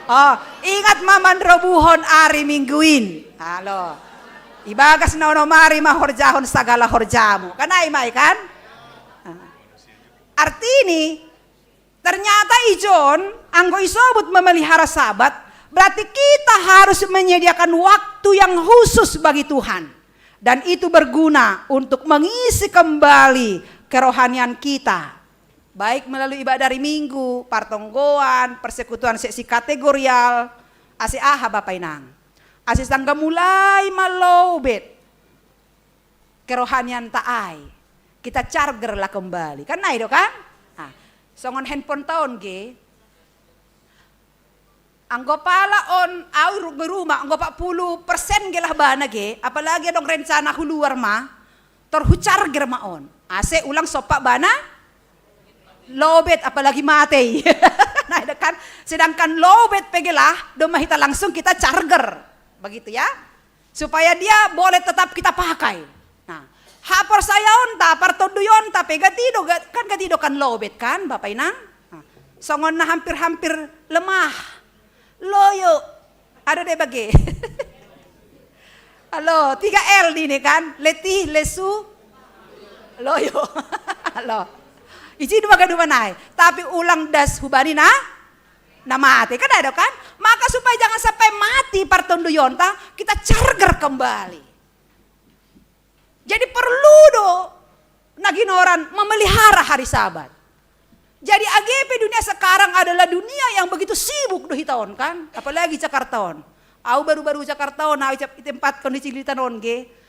Oh, ingat ma manrobuhon ari Mingguin. Halo. Ibagas na onom ari ma horjahon sagala horjamu. Kan ai ma i kan? Ah. Artini, ternyata i John, anggo isobut memelihara Sabat, berarti kita harus menyediakan waktu yang khusus bagi Tuhan. Dan itu berguna untuk mengisi kembali kerohanian kita. Baik melalui ibadah hari Minggu, partonggoan, persekutuan seksi kategorial, ase aha Bapa Inang? Ase sanggah mulai ma lobet kerohanianta ai, kita charger lah kembali. Kan nai do kan? Ah, songon handphoneta on ge. Anggo pala on, au ru-, rumah, anggo empat puluh persen ge lah bana ge, apalagi adong rencana hu luar ma, tor hu charger ma on. Ase ulang sompa bana lobet, apalagi mate i. Nah, itu kan, sedangkan lobet pe ge lah, domma hita langsung kita charger. Begitu ya. Supaya dia boleh tetap kita pakai. Nah, haporsayaonta, partonduyonta pe gati do, ga-, kan gati do kan lobet kan, Bapa Inang? Nah, songon na hampir-hampir lemah. Loyo. Aduh deh bage. Halo, tiga L di ini kan, letih, lesu, loyo. Halo. Isi dua ganupan ai. Tapi ulang das hubani na, na mate. Kan ada kan? Maka supaya jangan sampai mati partonduyonta, kita charger kembali. Jadi perlu do na ginoran memelihara hari Sabat. Jadi age pe dunia sekarang adalah dunia yang begitu sibuk do hita on kan, apalagi Jakarta on. Au baru-baru Jakarta on, au i tempat kondisi Cililitan on ge.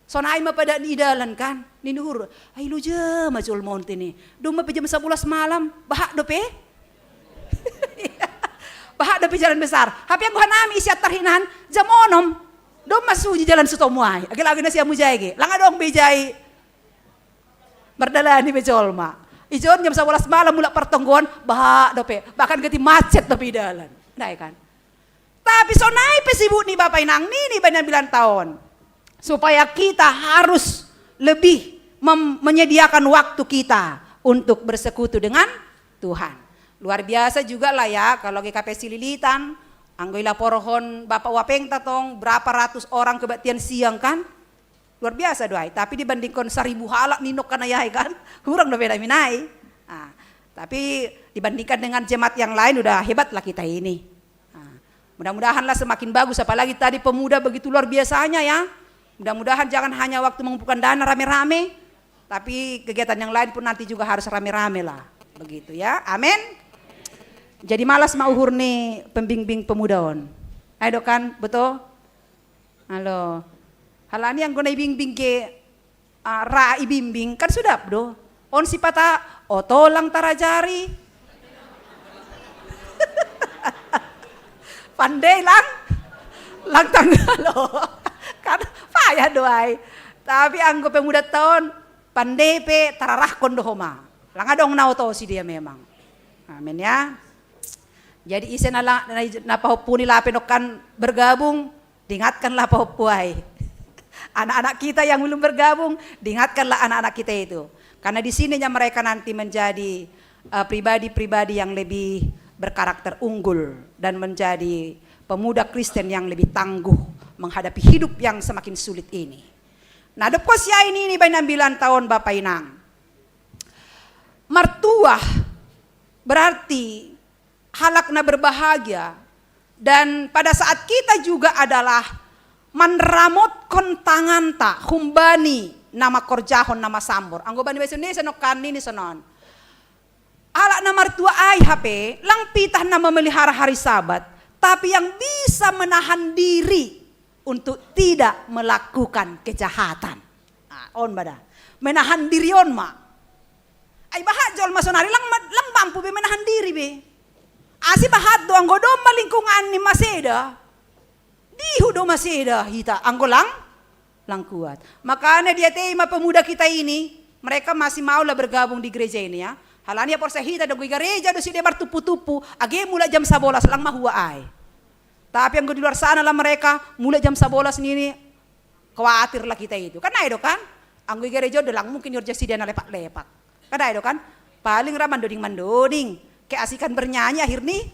Sonai ma padat ni i dalan kan, nini uhur, ai loja ma jolma on tene. Domma pe jam sebelas malam, bahat dope. Bahat dope jalan besar. Hape anggo hanami i Siantar hinan, jam onom. Domma suji jalan Sutomo ai. Age lagi na siamu jai ge. Lang adong be jai. Mardalani be jolma. I John jam sebelas malam mulak partonggoan, bahat dope. Bahkan gati macet dope i dalan. Ndai kan. Tapi sonai pe sibuk ni Bapa Inang nini bani ambilanta on. Supaya kita harus lebih mem-, menyediakan waktu kita untuk bersekutu dengan Tuhan. Luar biasa juga lah ya, kalau G K P Cililitan, anggo ilaporhon Bapak Wapengta tong, berapa ratus orang kebaktian siang kan? Luar biasa do ai, tapi dibandingkan seribu halak ninok kan ayah kan? Kurang do beda minai. Nah, tapi dibandingkan dengan jemaat yang lain udah hebat lah kita ini. Nah, mudah-mudahanlah semakin bagus, apalagi tadi pemuda begitu luar biasanya ya. Mudah-mudahan jangan hanya waktu mengumpulkan dana rame-rame, tapi kegiatan yang lain pun nanti juga harus rame-rame lah. Begitu ya, amin. Jadi malas ma uhur ni pembimbing pemuda on. Ai do kan, betul? Halo. Halani anggo na ibimbing ke, ah, ra ibimbing, kan sudah do. On sipata, oto lang tarajari. Pandai lang, lang tanggalo. Kan payah do ai. Tapi anggo pemuda taon, pandai pe tararahkon do homa. Lang adong na oto si dia memang. Amin ya. Jadi ise na, la- na, na pahompuni lape nokkan bergabung, diingatkanlah pahompu ai. Anak-anak kita yang belum bergabung, diingatkanlah anak-anak kita itu. Karena di sininya mereka nanti menjadi eh, pribadi-pribadi yang lebih berkarakter unggul dan menjadi pemuda Kristen yang lebih tangguh menghadapi hidup yang semakin sulit ini. Nah, dob kosia ini, ini bain ambilan taon Bapa Inang. Martuah berarti halak na berbahagia, dan pada saat kita juga adalah manramotkon tanganta humbani na makorjahon na masambor. Anggo bani bahasa Indonesia nokkan nini sonon. Halak na martuah ai hape, lang pitah na memelihara hari Sabat, tapi yang bisa menahan diri untuk tidak melakukan kejahatan. Ah, on bada. Menahan diri on ma. Ai bahat jolma sonari lang ma- lang mampu be menahan diri be. Asi bahat do anggo domma lingkungan ni maseda. Dihu do maseda hita anggo lang lang kuat. Makanya diatei ma pemuda kita ini, mereka masih maulah bergabung di gereja ini ya. Halani aporsa hita do, di gereja do sida martupu-tupu, age mulak jam sabolas lang mahua ai. Tapi anggo di luar sana lah mereka mulak jam sabolas nini, khawatir lah kita itu. Kan ai do kan? Anggo i gereja do lang mungkin jorja sida na lepak-lepak. Kan ai do kan? Paling ra mandoding-mandoding, keasikan bernyanyi akhirni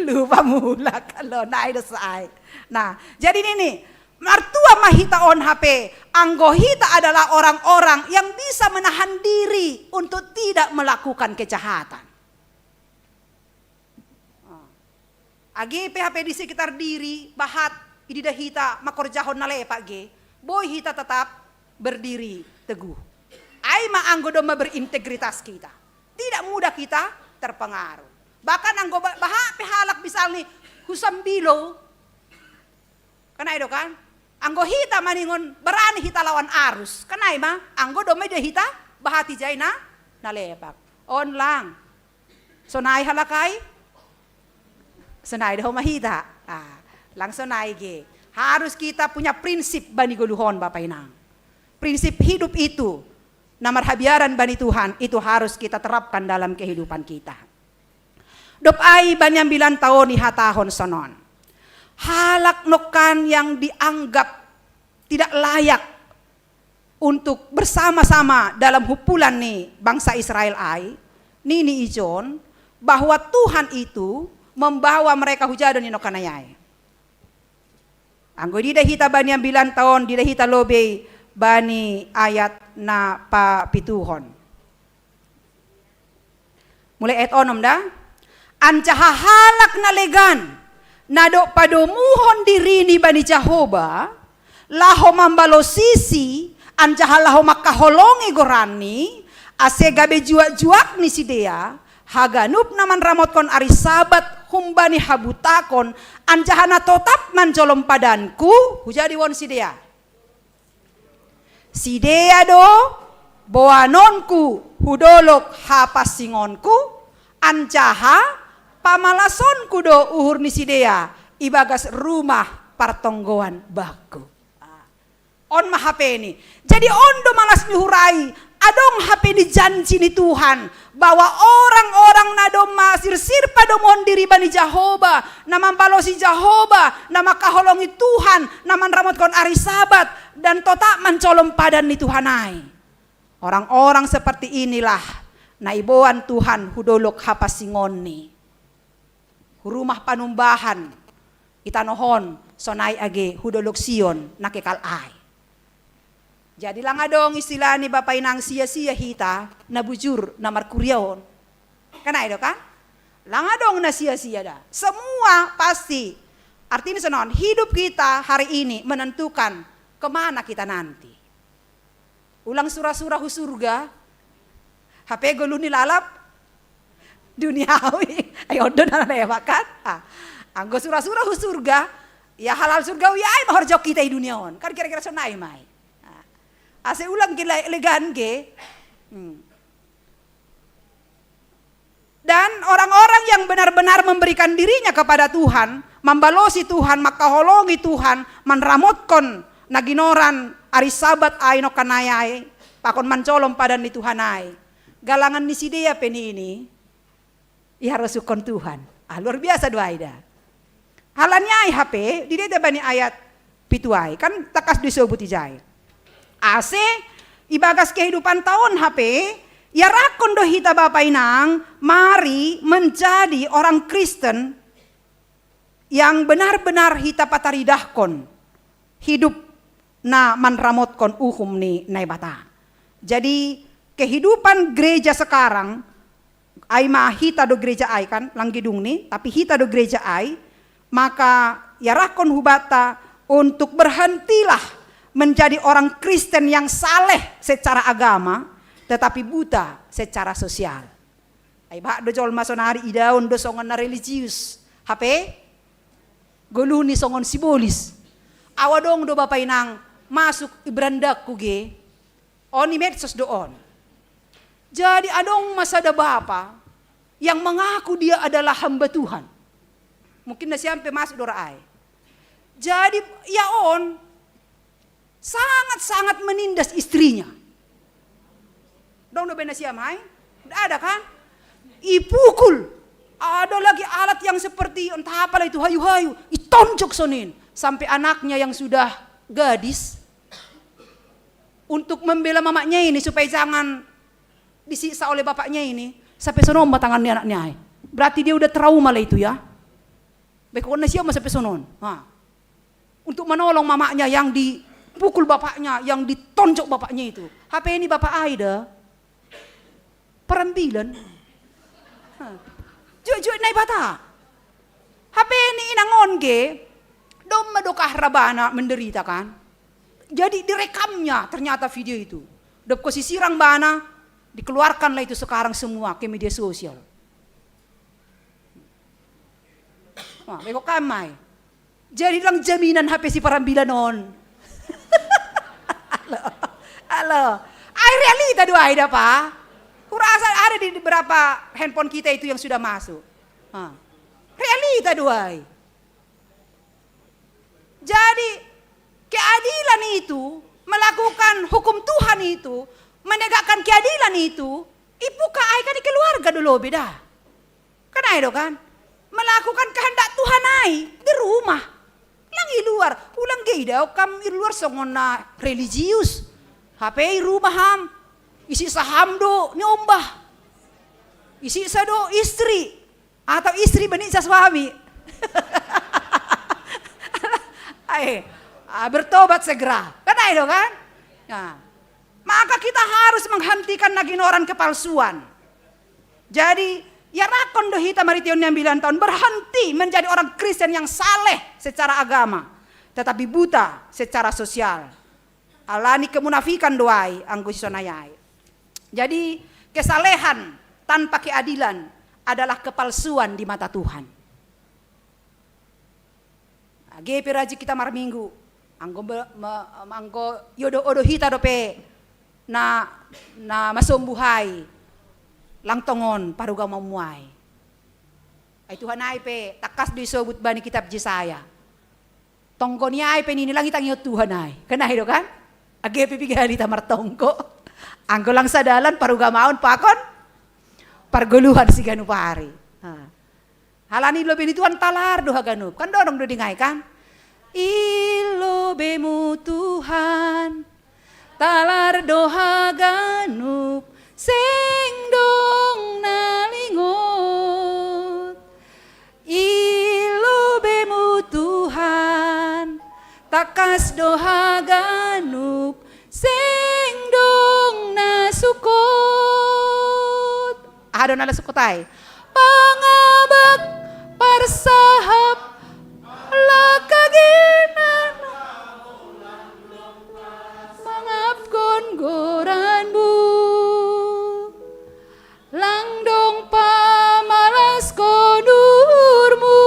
lupa mulak. Lo nai do sai. Nah, jadi nini, martuah ma hita on hape, anggo hita adalah orang-orang yang bisa menahan diri untuk tidak melakukan kejahatan. Age pe hape di sekitar diri bahat, ididah hita makorjahon na lepak ge, boi hita tetap berdiri teguh. Ai ma anggo domma berintegritas kita, tidak mudah kita terpengaruh. Bahkan anggo ba- bahat pe halak misalni husambilo, kan ai do kan? Anggo hita maningon berani hita lawan arus, kan ai ma anggo domma ididah hita bahat ijai na na lepak. On lang. Sonai halak ai? Sonai do homa hita. Ah, lang sonai ge. Harus kita punya prinsip bani goluhon Bapa Inang. Prinsip hidup itu na marhabiaran bani Tuhan itu harus kita terapkan dalam kehidupan kita. Dob ai bani ambilan taon ihatahon sonon. Halak nokkan yang dianggap tidak layak untuk bersama-sama dalam humpulan ni bangsa Israel ai, nini ijon bahwa Tuhan itu membawa mereka hujado ni nokkan ai. Anggo diida hita bani ambilan taon, diida hita lobei bani ayat na papituhon. Mulai ayat onom da. Anjaha halak na legan, na dob padomuhon dirini bani Jahoba, laho mambalosisi, anjaha laho mangkaholongi goranni, ase gabe juak-juak ni sidea, haganup na manramotkon ari Sabat humbani habutakon, anjaha na totap manjolom padanku, hujadi on sidea. Sidea do boanonku hu dolok hapansingonku, anjaha pamalasonku do uhur ni sidea ibagas rumah partonggoan bakku. On ma hapeni. Jadi on do malas ni uhur ai, adong hapeni janji ni Tuhan, bahwa orang-orang na domma sirsir padomuhon diri bani Jahoba, na mambalosi Jahoba, na mangkaholongi Tuhan, na manramotkon ari Sabat, dan totap manjolom padan ni Tuhan ai. Orang-orang seperti inilah na iboan Tuhan hu dolok hapansingonNi, hu rumah panumbahan i tanoh on, sonai age hu dolok Sion na kekal ai. Jadi lang adong istilahni Bapa Inang sia-sia hita na bujur na markuria on. Kan ai do kan? Lang adong na sia-sia da. Semua pasti. Artinya sonon, hidup kita hari ini menentukan kemana kita nanti. Ulang sura-sura hu surga, hape goluh ni lalap duniawi. Ai on do na lepak kan? Ah. Anggo sura-sura hu surga, ya halal surgawi ai ma horjok hita i dunia on. Kan kira-kira sonai mai. Ase ulang ke legan ke. Dan orang-orang yang benar-benar memberikan dirinya kepada Tuhan, mambalosi Tuhan, mangkaholongi Tuhan, manramotkon na ginoran ari Sabat ai nongkan ai, pakon manjolom padan ni Tuhan ai. Galangan ni sidea pe nini, iharosukon Tuhan. Ah, luar biasa do ai da. Halani ai hape, dideda bani ayat pitu ai, kan takas disobut ijai. Ase, ibagas kehidupan taon hape, iarakkon do hita bapa inang, mari menjadi orang Kristen yang benar-benar hita pataridahkon hidup na manramotkon uhum ni Naibata. Jadi kehidupan gereja sekarang, ai ma hita do gereja ai kan, lang gedung ni, tapi hita do gereja ai, maka iarakkon hubata untuk berhentilah menjadi orang Kristen yang saleh secara agama, tetapi buta secara sosial. Ai bah do jolma sonari idaon do songon na religius. Hape? Golu ni songon sibolis. Awa dong do bapa inang masuk i berandakku ge. On i medsos do on. Jadi adong ma sada bapa yang mengaku dia adalah hamba Tuhan. Mungkin nasiam pe masuk do ra ai. Jadi ia on sangat-sangat menindas istrinya. Dong do bena siam ai? Nggak ada kan? Ipukul. Ada lagi alat yang seperti entah apalah itu, hayu-hayu. Itonjok sonin. Sampai anaknya yang sudah gadis untuk membela mamanya ini supaya jangan disiksa oleh bapaknya ini. Sampai sono ma tangan ni anaknya ai. Berarti dia udah trauma lah itu ya. Baik kok nasiam ma sampai sonon. Ha. Untuk menolong mamanya yang dipukul bapaknya, yang ditonjok bapaknya itu. Hape ni bapak ai da? Parambilan. Ha. Juak-juak Naibata. Hape ni inang on ge, dong ma dokah ra bana menderita kan. Jadi direkamnya ternyata video itu. Dob ko sisirang bana, dikeluarkanlah itu sekarang semua ke media sosial. Wah, beko kamai. Jadi lang jaminan hape si parambilan on. Halo. Halo. Ai realita do ai da pa. Kurasa ada di beberapa handphone kita itu yang sudah masuk. Ha. Realita do ai. Jadi keadilan itu, melakukan hukum Tuhan itu, menegakkan keadilan itu, ipuka ai kan di keluarga do lobi da. Kan ai do kan? Melakukan kehendak Tuhan ai di rumah. Lang i luar, ulang ge idao kam i luar songon na religius. Hape i rumah ham, isiksa ham do ni ombah. Isiksa do istri atau istri meniksa suami. Ai, ah, bertobat segera. Kan ai do kan? Nah, maka kita harus menghentikan na ginoran kepalsuan. Jadi iarakkon do hita marition ni ambilan taon berhenti menjadi orang Kristen yang saleh secara agama, tetapi buta secara sosial. Alani kemunafikan do ai anggo sisonai ai. Jadi kesalehan tanpa keadilan adalah kepalsuan di mata Tuhan. Age pe rajin kita marminggu, anggo, anggo iodo-odo hita dope na, na masombu hai, lang tongon parugamaonmu ai. Ai Tuhan ai pe tangkas do isobut bani kitab Jesaya. Tonggo ni ai pe nini lang itangihon Tuhan ai. Kan ai do kan? Age pe piga hali ta martonggo, anggo lang sadalan parugamaon pakon pargoluhan siganup ari. Halani lobe ni Tuhan talar do haganup. Kan dodong do dingai kan? I lobemu Tuhan, talar do haganup, seng dong na lingot. I lobemu Tuhan, tangkas do haganup, seng dong na sukot. Aha do na sukot ai? Pangabak, parsahap, lakaginan, mangapkon goranmu, lang dong pamalaskon uhurmu.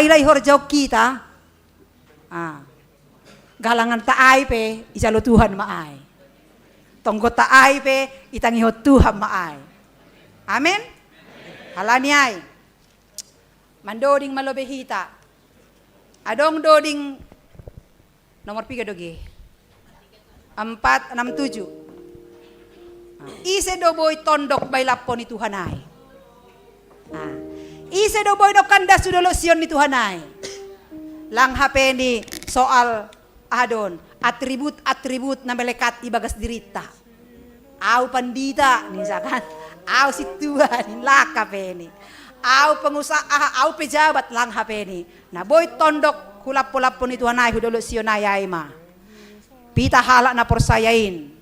Ila ihorjok kita. Ah. Galangan ta ai pe, ijalo Tuhan ma ai. Tonggo ta ai pe, itangihon Tuhan ma ai. Amin. Halani ai. Mandoding ma lobei hita. Adong doding nomor piga doge? Empat, enam, tujuh. Ise do boi tondok bai lapo ni Tuhan ai? Ah. Ise do boi do kandas hu dolok Sion ni Tuhan ai? Lang hape ni soal adon atribut-atribut na melekat ibagas dirita. Au pandita, ninna kan. Au sintua, ninna hape ni. Au pengusaha, au pejabat, lang hape ni. Na boi tondok hu lapo-lapo ni Tuhan ai, hu dolok Sion ai, ai ma pita halak na porsaya in,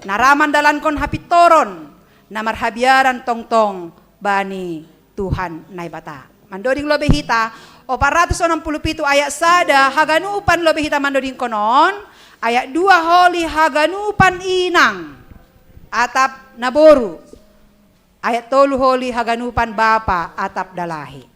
na ra mandalankon hapintoron na marhabiaran tongtong bani Tuhan Naibata. Mandoding lobei hita, opat ratus onom pulu pitu ayat sada, haganupan lobei hita mandodingkon on, ayat dua holi haganupan inang atap naboru, ayat tolu holi haganupan bapa atap dalahi.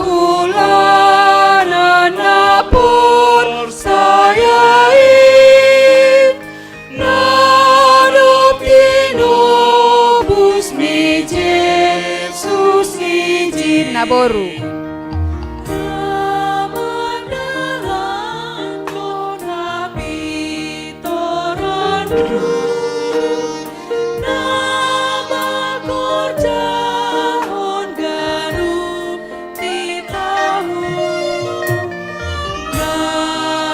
Pitaulanan na porsaya i, na dob tinobus ni Jesus ijin. Naboru. Na mandalankon hapintoronmu, na mangkorjahon ganup titahmu, na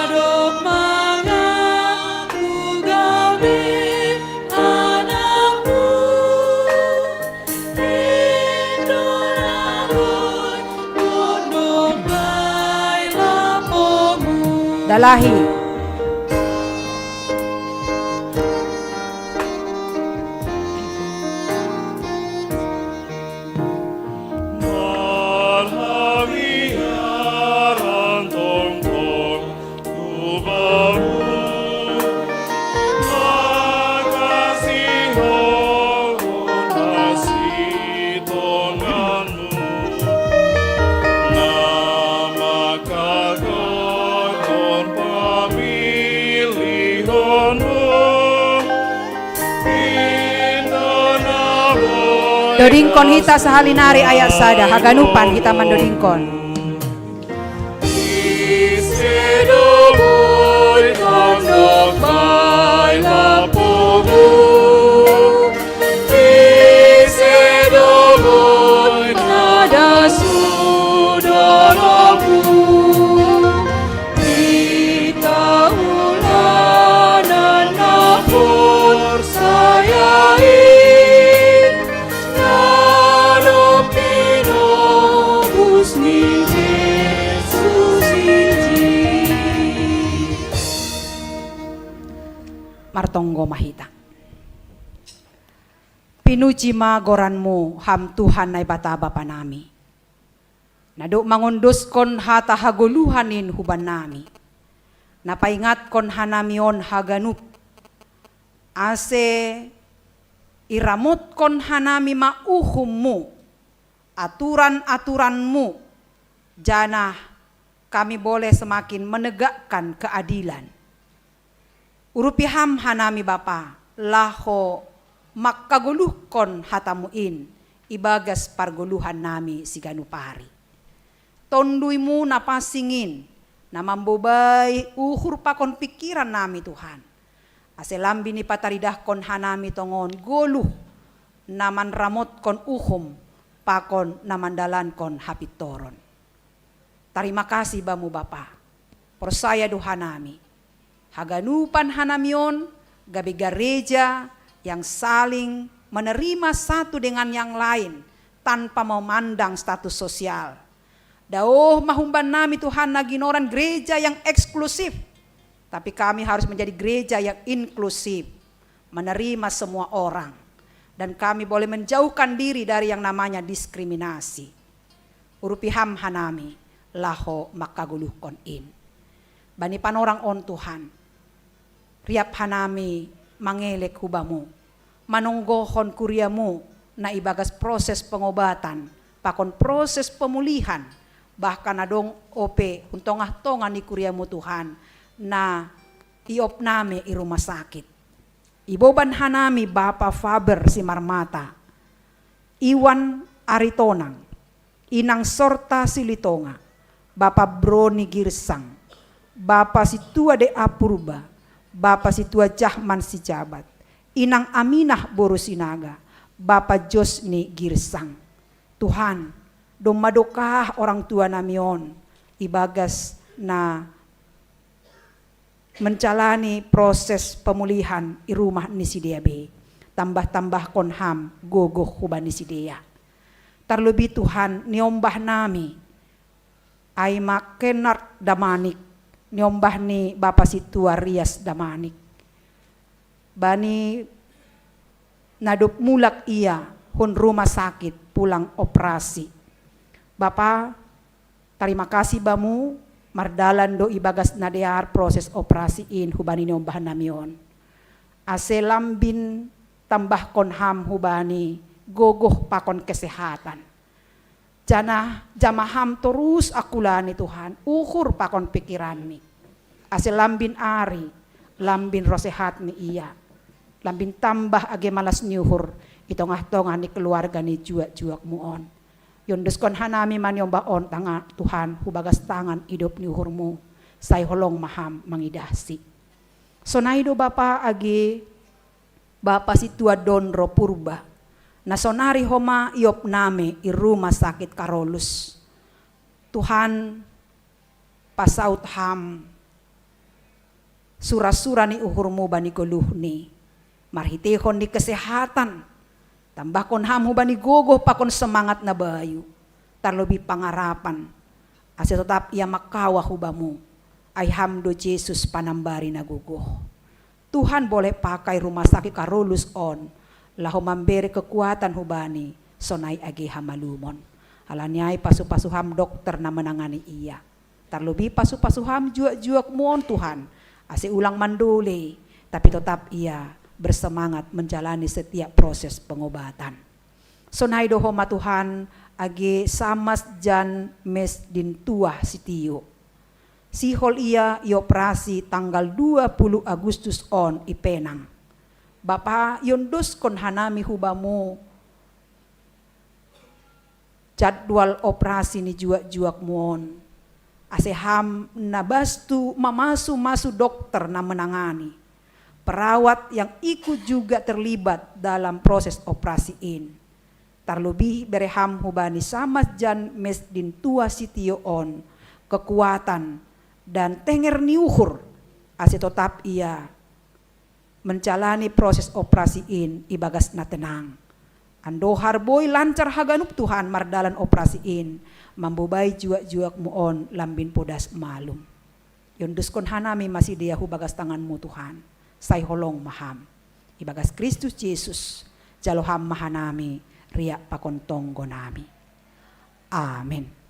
dob mangaku gabe anakmu, in do na boi tondok bai lapomu. Dalahi. Marhabiaran tongtong tu Bamu, mangkasihon hasitonganmu, na mangkagorgon pamilihonmu. Dodingkon hita sahali nari ayat sada, haganupan hita mandodingkon. Ise do boi tondok bai lapomu, ise do boi na das hu dolokmu. Pitaulanan na porsaya i, na dob tinobus ni Jesus ijin. Martonggo ma hita. Pinuji ma goranmu, ham Tuhan Naibata Bapa nami, na dob mangondoskon hata hagoluhan in hubannami, na paingatkon hanami on haganup, ase iramotkon hanami ma uhummu, aturan-aturanmu, janah kami boleh semakin menegakkan keadilan. Urupi ham hanami Bapa, laho mangkagoluhkon hatamu in ibagas pargoluhannami siganup ari. Tonduimu na pansing in, na mambobai uhur pakon pingkirannami Tuhan. Ase lambin ipataridahkon hanami tongon goluh na manramotkon uhum pakon na mandalankon hapintoron. Tarima kasih Bamu Bapa. Porsaya do hanami, haganupan hanami on gabe gareja yang saling menerima satu dengan yang lain, tanpa memandang status sosial. Daoh ma humbannami Tuhan na ginoran gereja yang eksklusif, tapi kami harus menjadi gereja yang inklusif, menerima semua orang. Dan kami boleh menjauhkan diri dari yang namanya diskriminasi. Urupi Ham hanami laho mangkagoluhkon in. Bani panorang on Tuhan, riap hanami mangelek hu Bamu, manonggohon kuria-Mu na ibagas proses pengobatan, pakon proses pemulihan, bahkan adong ope hun tongah-tongah ni kuria-Mu Tuhan, na iopnami i rumah sakit. Iboban hanami Bapa Faber Simarmata, Iwan Aritonang, Inang Sorta Silitonga, Bapa Broni Girsang, Bapa Situa de Apurba, Bapa Situa Jahman Sijabat, Inang Aminah Boru Sinaga, Bapa Josni Girsang. Tuhan, domma dokah orang tua nami on, ibagas na menjalani proses pemulihan i rumah ni sidea be. Tambah-tambahkon Ham gogoh hubani sidea. Tarlobi Tuhan, niombah nami, ai ma Kenard Damanik, niombah ni Bapa Situa Rias Damanik. Bani na dob mulak ia hun rumah sakit pulang operasi. Bapa, tarima kasih Bamu, mardalan do ibagas na dear proses operasi in hubani niombah nami on. Ase lambin tambahkon Ham hubani gogoh pakon kesehatan. Janah jamah Ham torus angkula ni Tuhan, uhur pakon pikiranni. Ase lambin ari, lambin roh sehat ni ia. Lambin tambah age malas ni uhur, i tongah-tongah ni keluarga ni juak-juak-Mu on. Iondoskon hanami ma niombah on tanga Tuhan hu bagas tangan idop ni uhur-Mu, sai holong ma Ham mangidahsi. Sonai do Bapa age Bapa Situa Donro Purba, na sonari homa iopnami i rumah sakit Karolus. Tuhan, pasaut Ham sura-sura ni uhur-Mu bani goluhni, marhiteihon ni kesehatan, tambahkon Ham hubani gogoh pakon semangat na bayu, tarlobi pangarapan, ase totap ia mangkawah hu Bamu, ai Ham do Jesus panambari na gogoh. Tuhan boleh pakai rumah sakit Karolus on, laho mambere kekuatan hubani, sonai age hamalumon. Halani ai pasu-pasu Ham dokter na menangani ia. Tarlobi pasu-pasu Ham juak-juak-Mu on Tuhan, ase ulang mandole, tapi totap ia bersemangat menjalani setiap proses pengobatan. Sonai do homa Tuhan age Samas Jan Mesdin Tuah Sitio. Sihol ia ioperasi tanggal dua puluh Agustus on i Penang. Bapa, iondoskon hanami hu Bamu jadwal operasi ni juak-juak-Mu on. Ase Ham na bastu mamasu-masu dokter na menangani, perawat yang ikut juga terlibat dalam proses operasi in. Tarlobi bere Ham hubani Samas Jan Mesdin Tuah Sitio on kekuatan dan tenger ni uhur, ase totap ia menjalani proses operasi in ibagas na tenang. Andohar boi lancar haganup Tuhan mardalan operasi in, mambobai juak-juak-Mu on lambin podas malum. Iondoskon hanami ma sidea hu bagas tangan-Mu Tuhan, sai holong ma Ham. Ibagas Kristus Jesus, jalo Ham ma hanami riak pakon tonggo nami. Amen.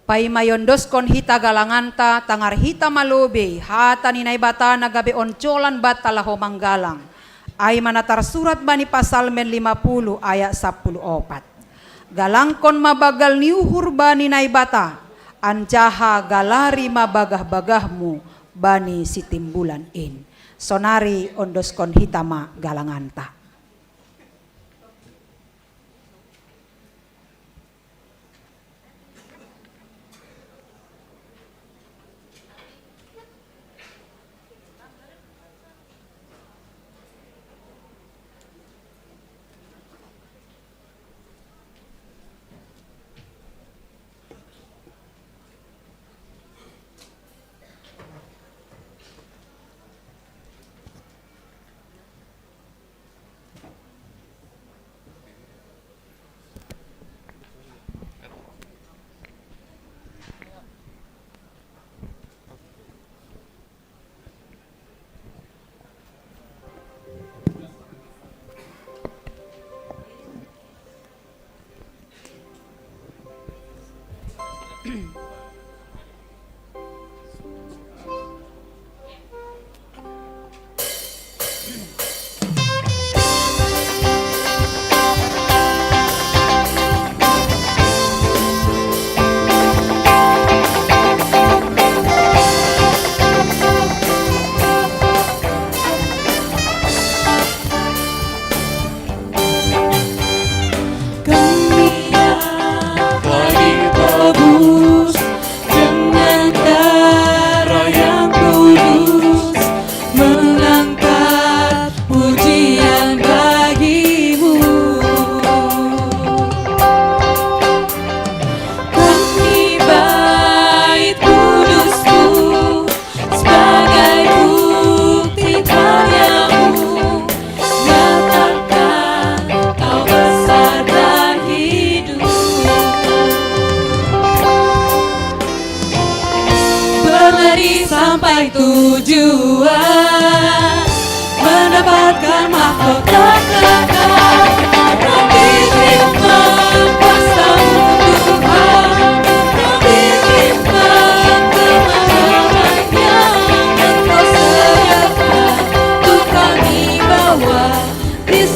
Paima iondoskon hita galanganta, tangar hita ma lobei hata ni Naibata na gabe onjolan banta laho manggalang. Ai ma na tarsurat bani Pasalmen lima puluh ayat sampulu opat. Galangkon ma banggal ni uhur bani Naibata, anjaha galari ma bagah-bagahmu bani sitimbulan in. Sonari ondoskon hita ma galanganta.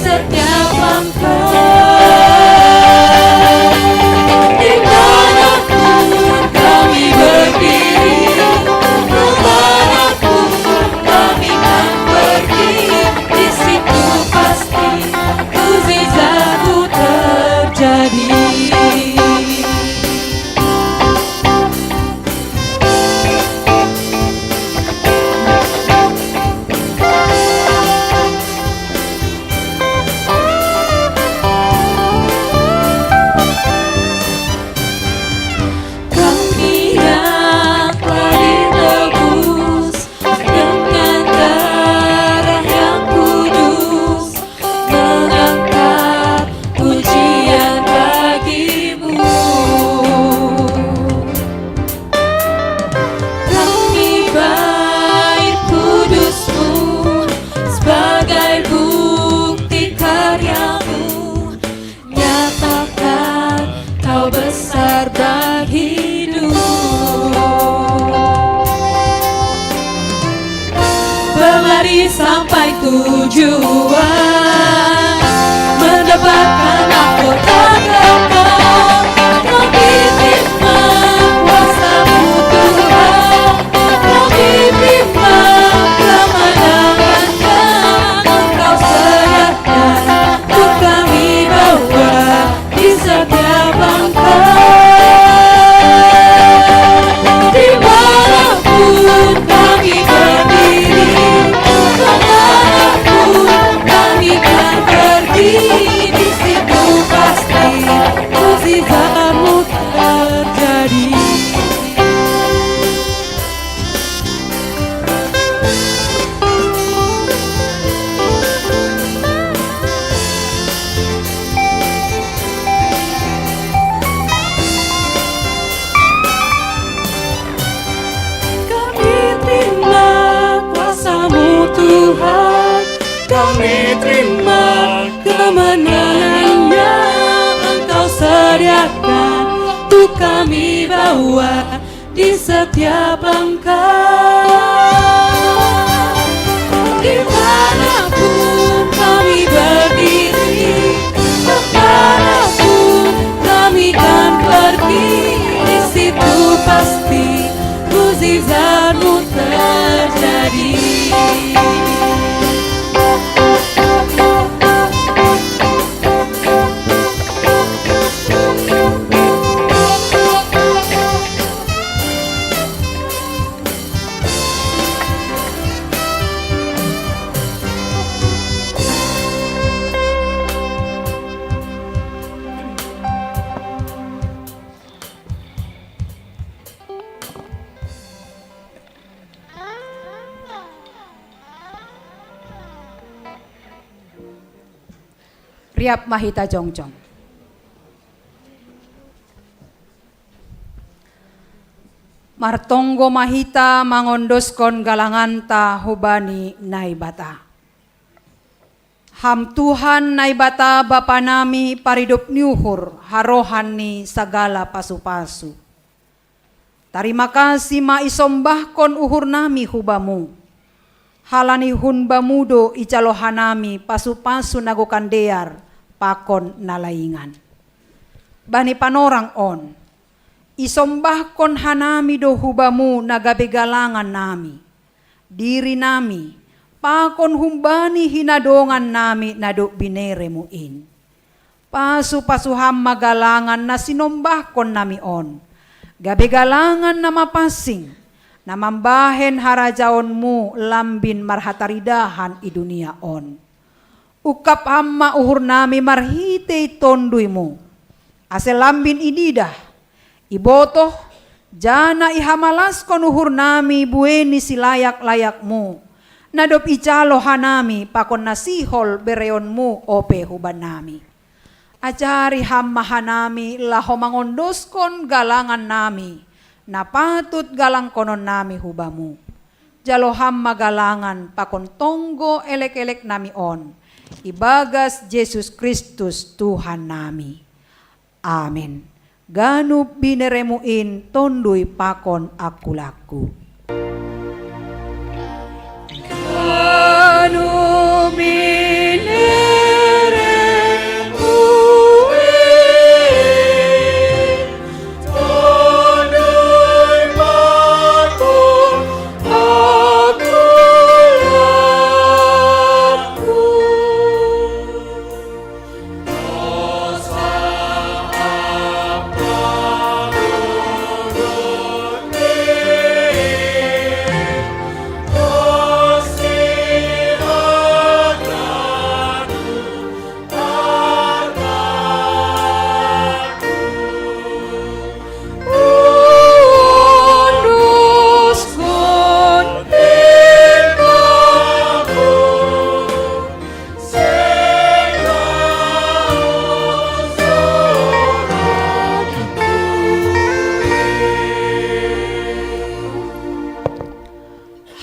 Setiap langkah, dimanapun kami berdiri, kemanapun kami kan pergi, di situ pasti mujizatmu terjadi. Kami yang telah ditebus dengan darah yang kudus, mengangkat pujian bagimu. Kami baik kudusmu sebagai bukti karyamu, nyatakan kau besar dan hidup. Berlari sampai tujuan, mendapatkan mahkota kekal. Kami terima kuasa-Mu, Tuhan. Kami terima kemenangan yang Engkau sediakan untuk kami bawa di setiap langkah. Dimanapun kami berdiri, kemanapun kami kan pergi, di situ pasti mujizat-Mu terjadi. Kami terima kuasa-Mu, Tuhan. Kami terima kemenangan yang Engkau sediakan untuk kami bawa di setiap langkah. Dimanapun kami berdiri, kemanapun kami kan pergi, di situ pasti mujizat-Mu terjadi. Riap ma hita jongjong. Martonggo ma hita mangondoskon galanganta hubani Naibata. Ham Tuhan Naibata Bapa nami, paridop ni uhur, harohan ni sagala pasu-pasu. Tarima kasih ma isombahkon uhur nami hu Bamu. Halani hun Bamu do ijalo hanami pasu-pasu na gokan dear pakon na laingan. Bani panorang on, isombahkon hanami do hu Bamu na gabe galangan nami, diri nami, pakon humbani hinadongan nami na dob binereMu in. Pasu-pasu Ham ma galangan na sinombahkon nami on, gabe galangan na mapansing, na mambahen harajaonMu lambin marhataridahan i dunia on. Ungkap Ham ma uhur nami marhitei TonduyMu, ase lambin ididah, ibotoh, janah ihamalaskon uhur nami buei ni silayak-layakMu, na dob ijalo hanami pakon na sihol bereonMu ope hubannami. Ajari Ham ma hanami laho mangondoskon galangan nami, na patut galangkonon nami hu Bamu. Jalo Ham ma galangan pakon tonggo elek-elek nami on, ibagas Jesus Kristus Tuhan nami. Amen. Ganup binereMu in Tonduy pakon angkulangku. Ganup binereMu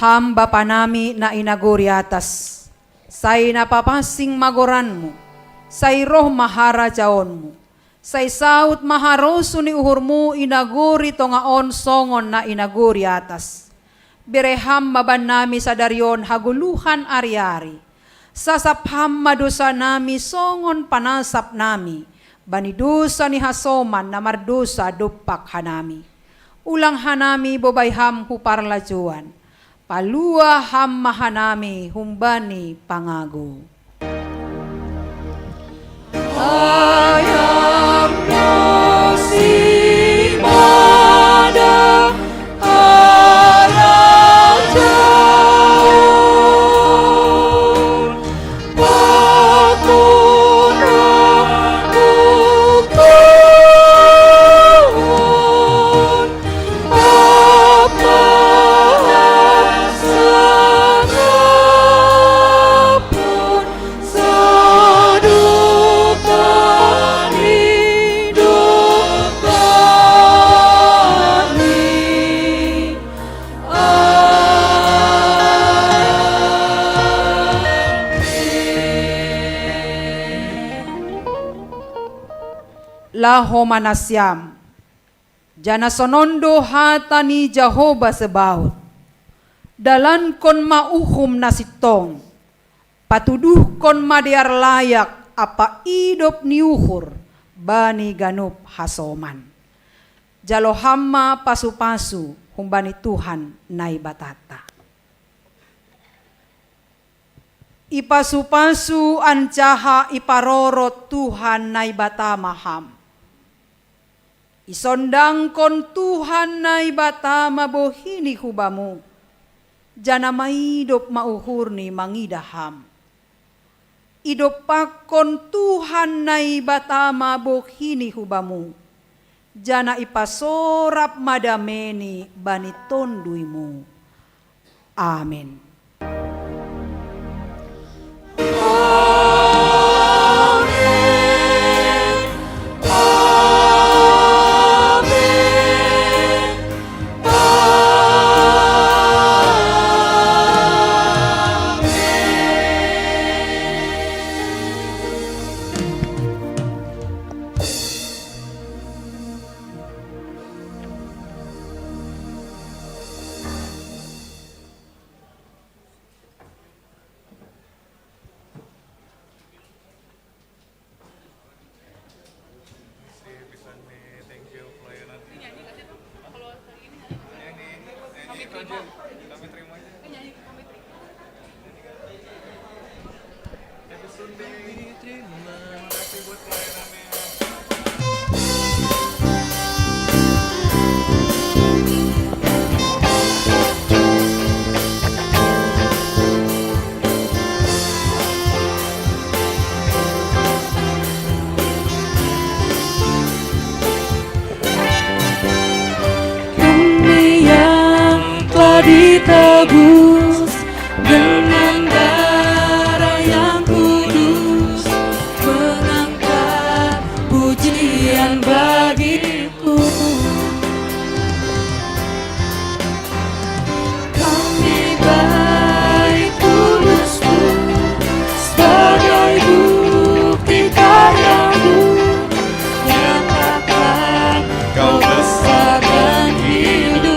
Ham Bapa nami na i nagori atas, sai na papansing ma goranmu, sai roh ma harajaonmu, sai saut ma harosuh ni uhurmu i nagori tonga on songon na i nagori atas. Bere Ham ma bannami sadari on hagoluhan ari-ari. Sasap Ham ma dosanami songon panasap nami bani dosa ni hasoman na mardosa dompak hanami. Ulang hanami bobai Ham hu parlajouan. Palua Ham ma hanami humbani pangago. Ayam nasi mada harajaon, pakona hukuon, apa sangapon. Laho ma nasiam, jana sonon do hata ni Jahowa Sebaot. Dalankon ma uhum na sintong, patuduhkon ma dear layak ampa idop ni uhur bani ganup hasoman. Jalo Ham ma pasu-pasu humbani Tuhan Naibatanta. Ipasu-pasu anjaha iparorot Tuhan Naibata ma Ham. Isondangkon Tuhan Naibata ma bohini hu Bamu, jana maidop ma uhurni mangidah Ham. Idompakkon Tuhan Naibata ma bohini hu Bamu, jana ipasorap ma dameni bani tonduiMu. Amen. Kami yang telah ditebus dengan darah yang kudus, mengangkat pujian bagi-Mu. Kami baik tulusmu sebagai bukti karya-Mu. Nyatakan Kau besar dan hidup.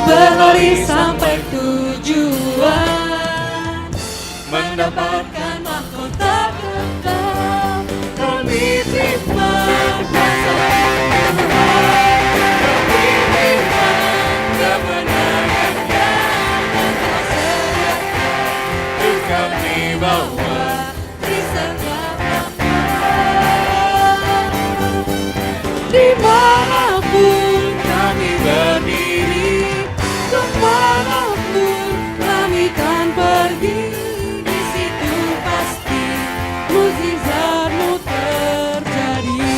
Berlari sampai tujuan, mendapatkan mahkota kekal. Kami terima kuasa Tuhan. Kami terima kemenangan yang Engkau sediakan. Untuk kami bawa di setiap langkah. Di mana pun kami berdiri, ke mana pun kami kan pergi, di situ pasti mujizat-Mu terjadi.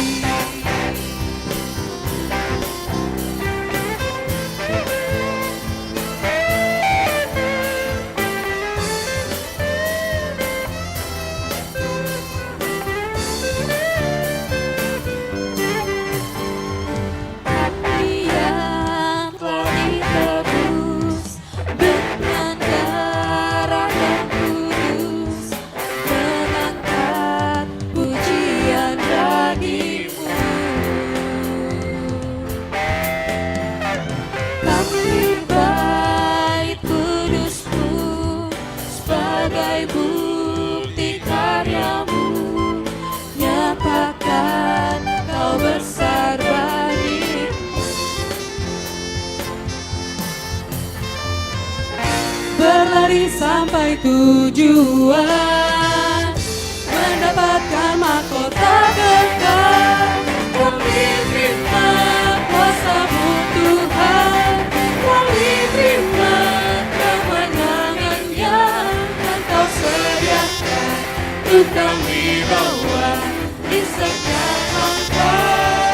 Sebagai bukti karyamu, nyatakan kau besar bagi. Berlari sampai tujuan, mendapatkan mahkota kekal. Kami terima kuasamu Tuhan, kami terima kemenangan yang Engkau sediakan untuk kami bawa di setiap langkah.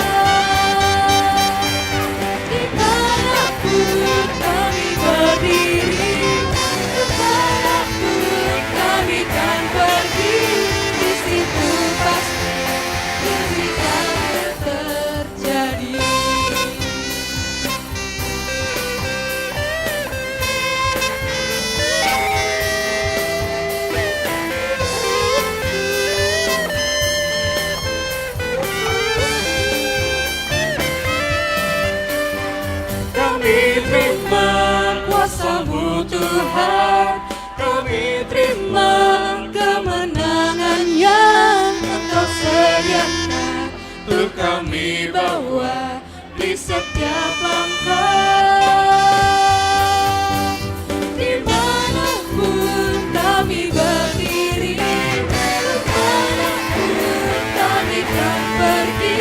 Dimanapun kami berdiri, kemanapun kami kan pergi, di situ pasti mujizat terjadi. Kami terima kuasamu Tuhan, kami terima kemenangan yang Engkau sediakan untuk kami bawa di setiap langkah. Dimanapun kami berdiri, kemanapun kami kan pergi,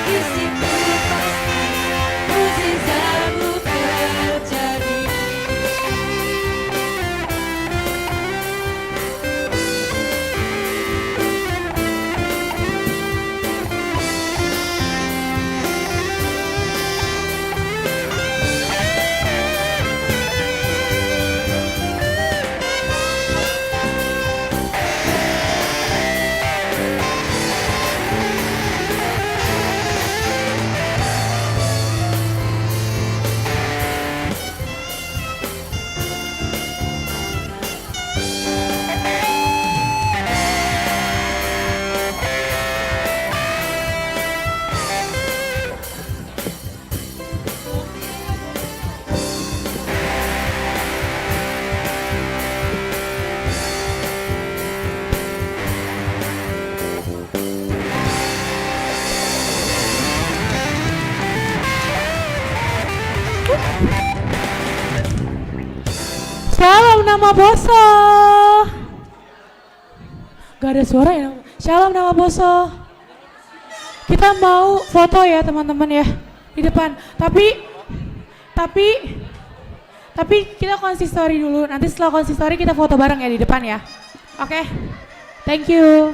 di situ pasti mujizatmu terjadi. Shalom nama Boso. Gak ada suara ya? Shalom nama Boso. Kita mau foto ya teman-teman ya di depan. Tapi tapi tapi kita konsistori dulu. Nanti setelah konsistori kita foto bareng ya di depan ya. Oke. Thank you.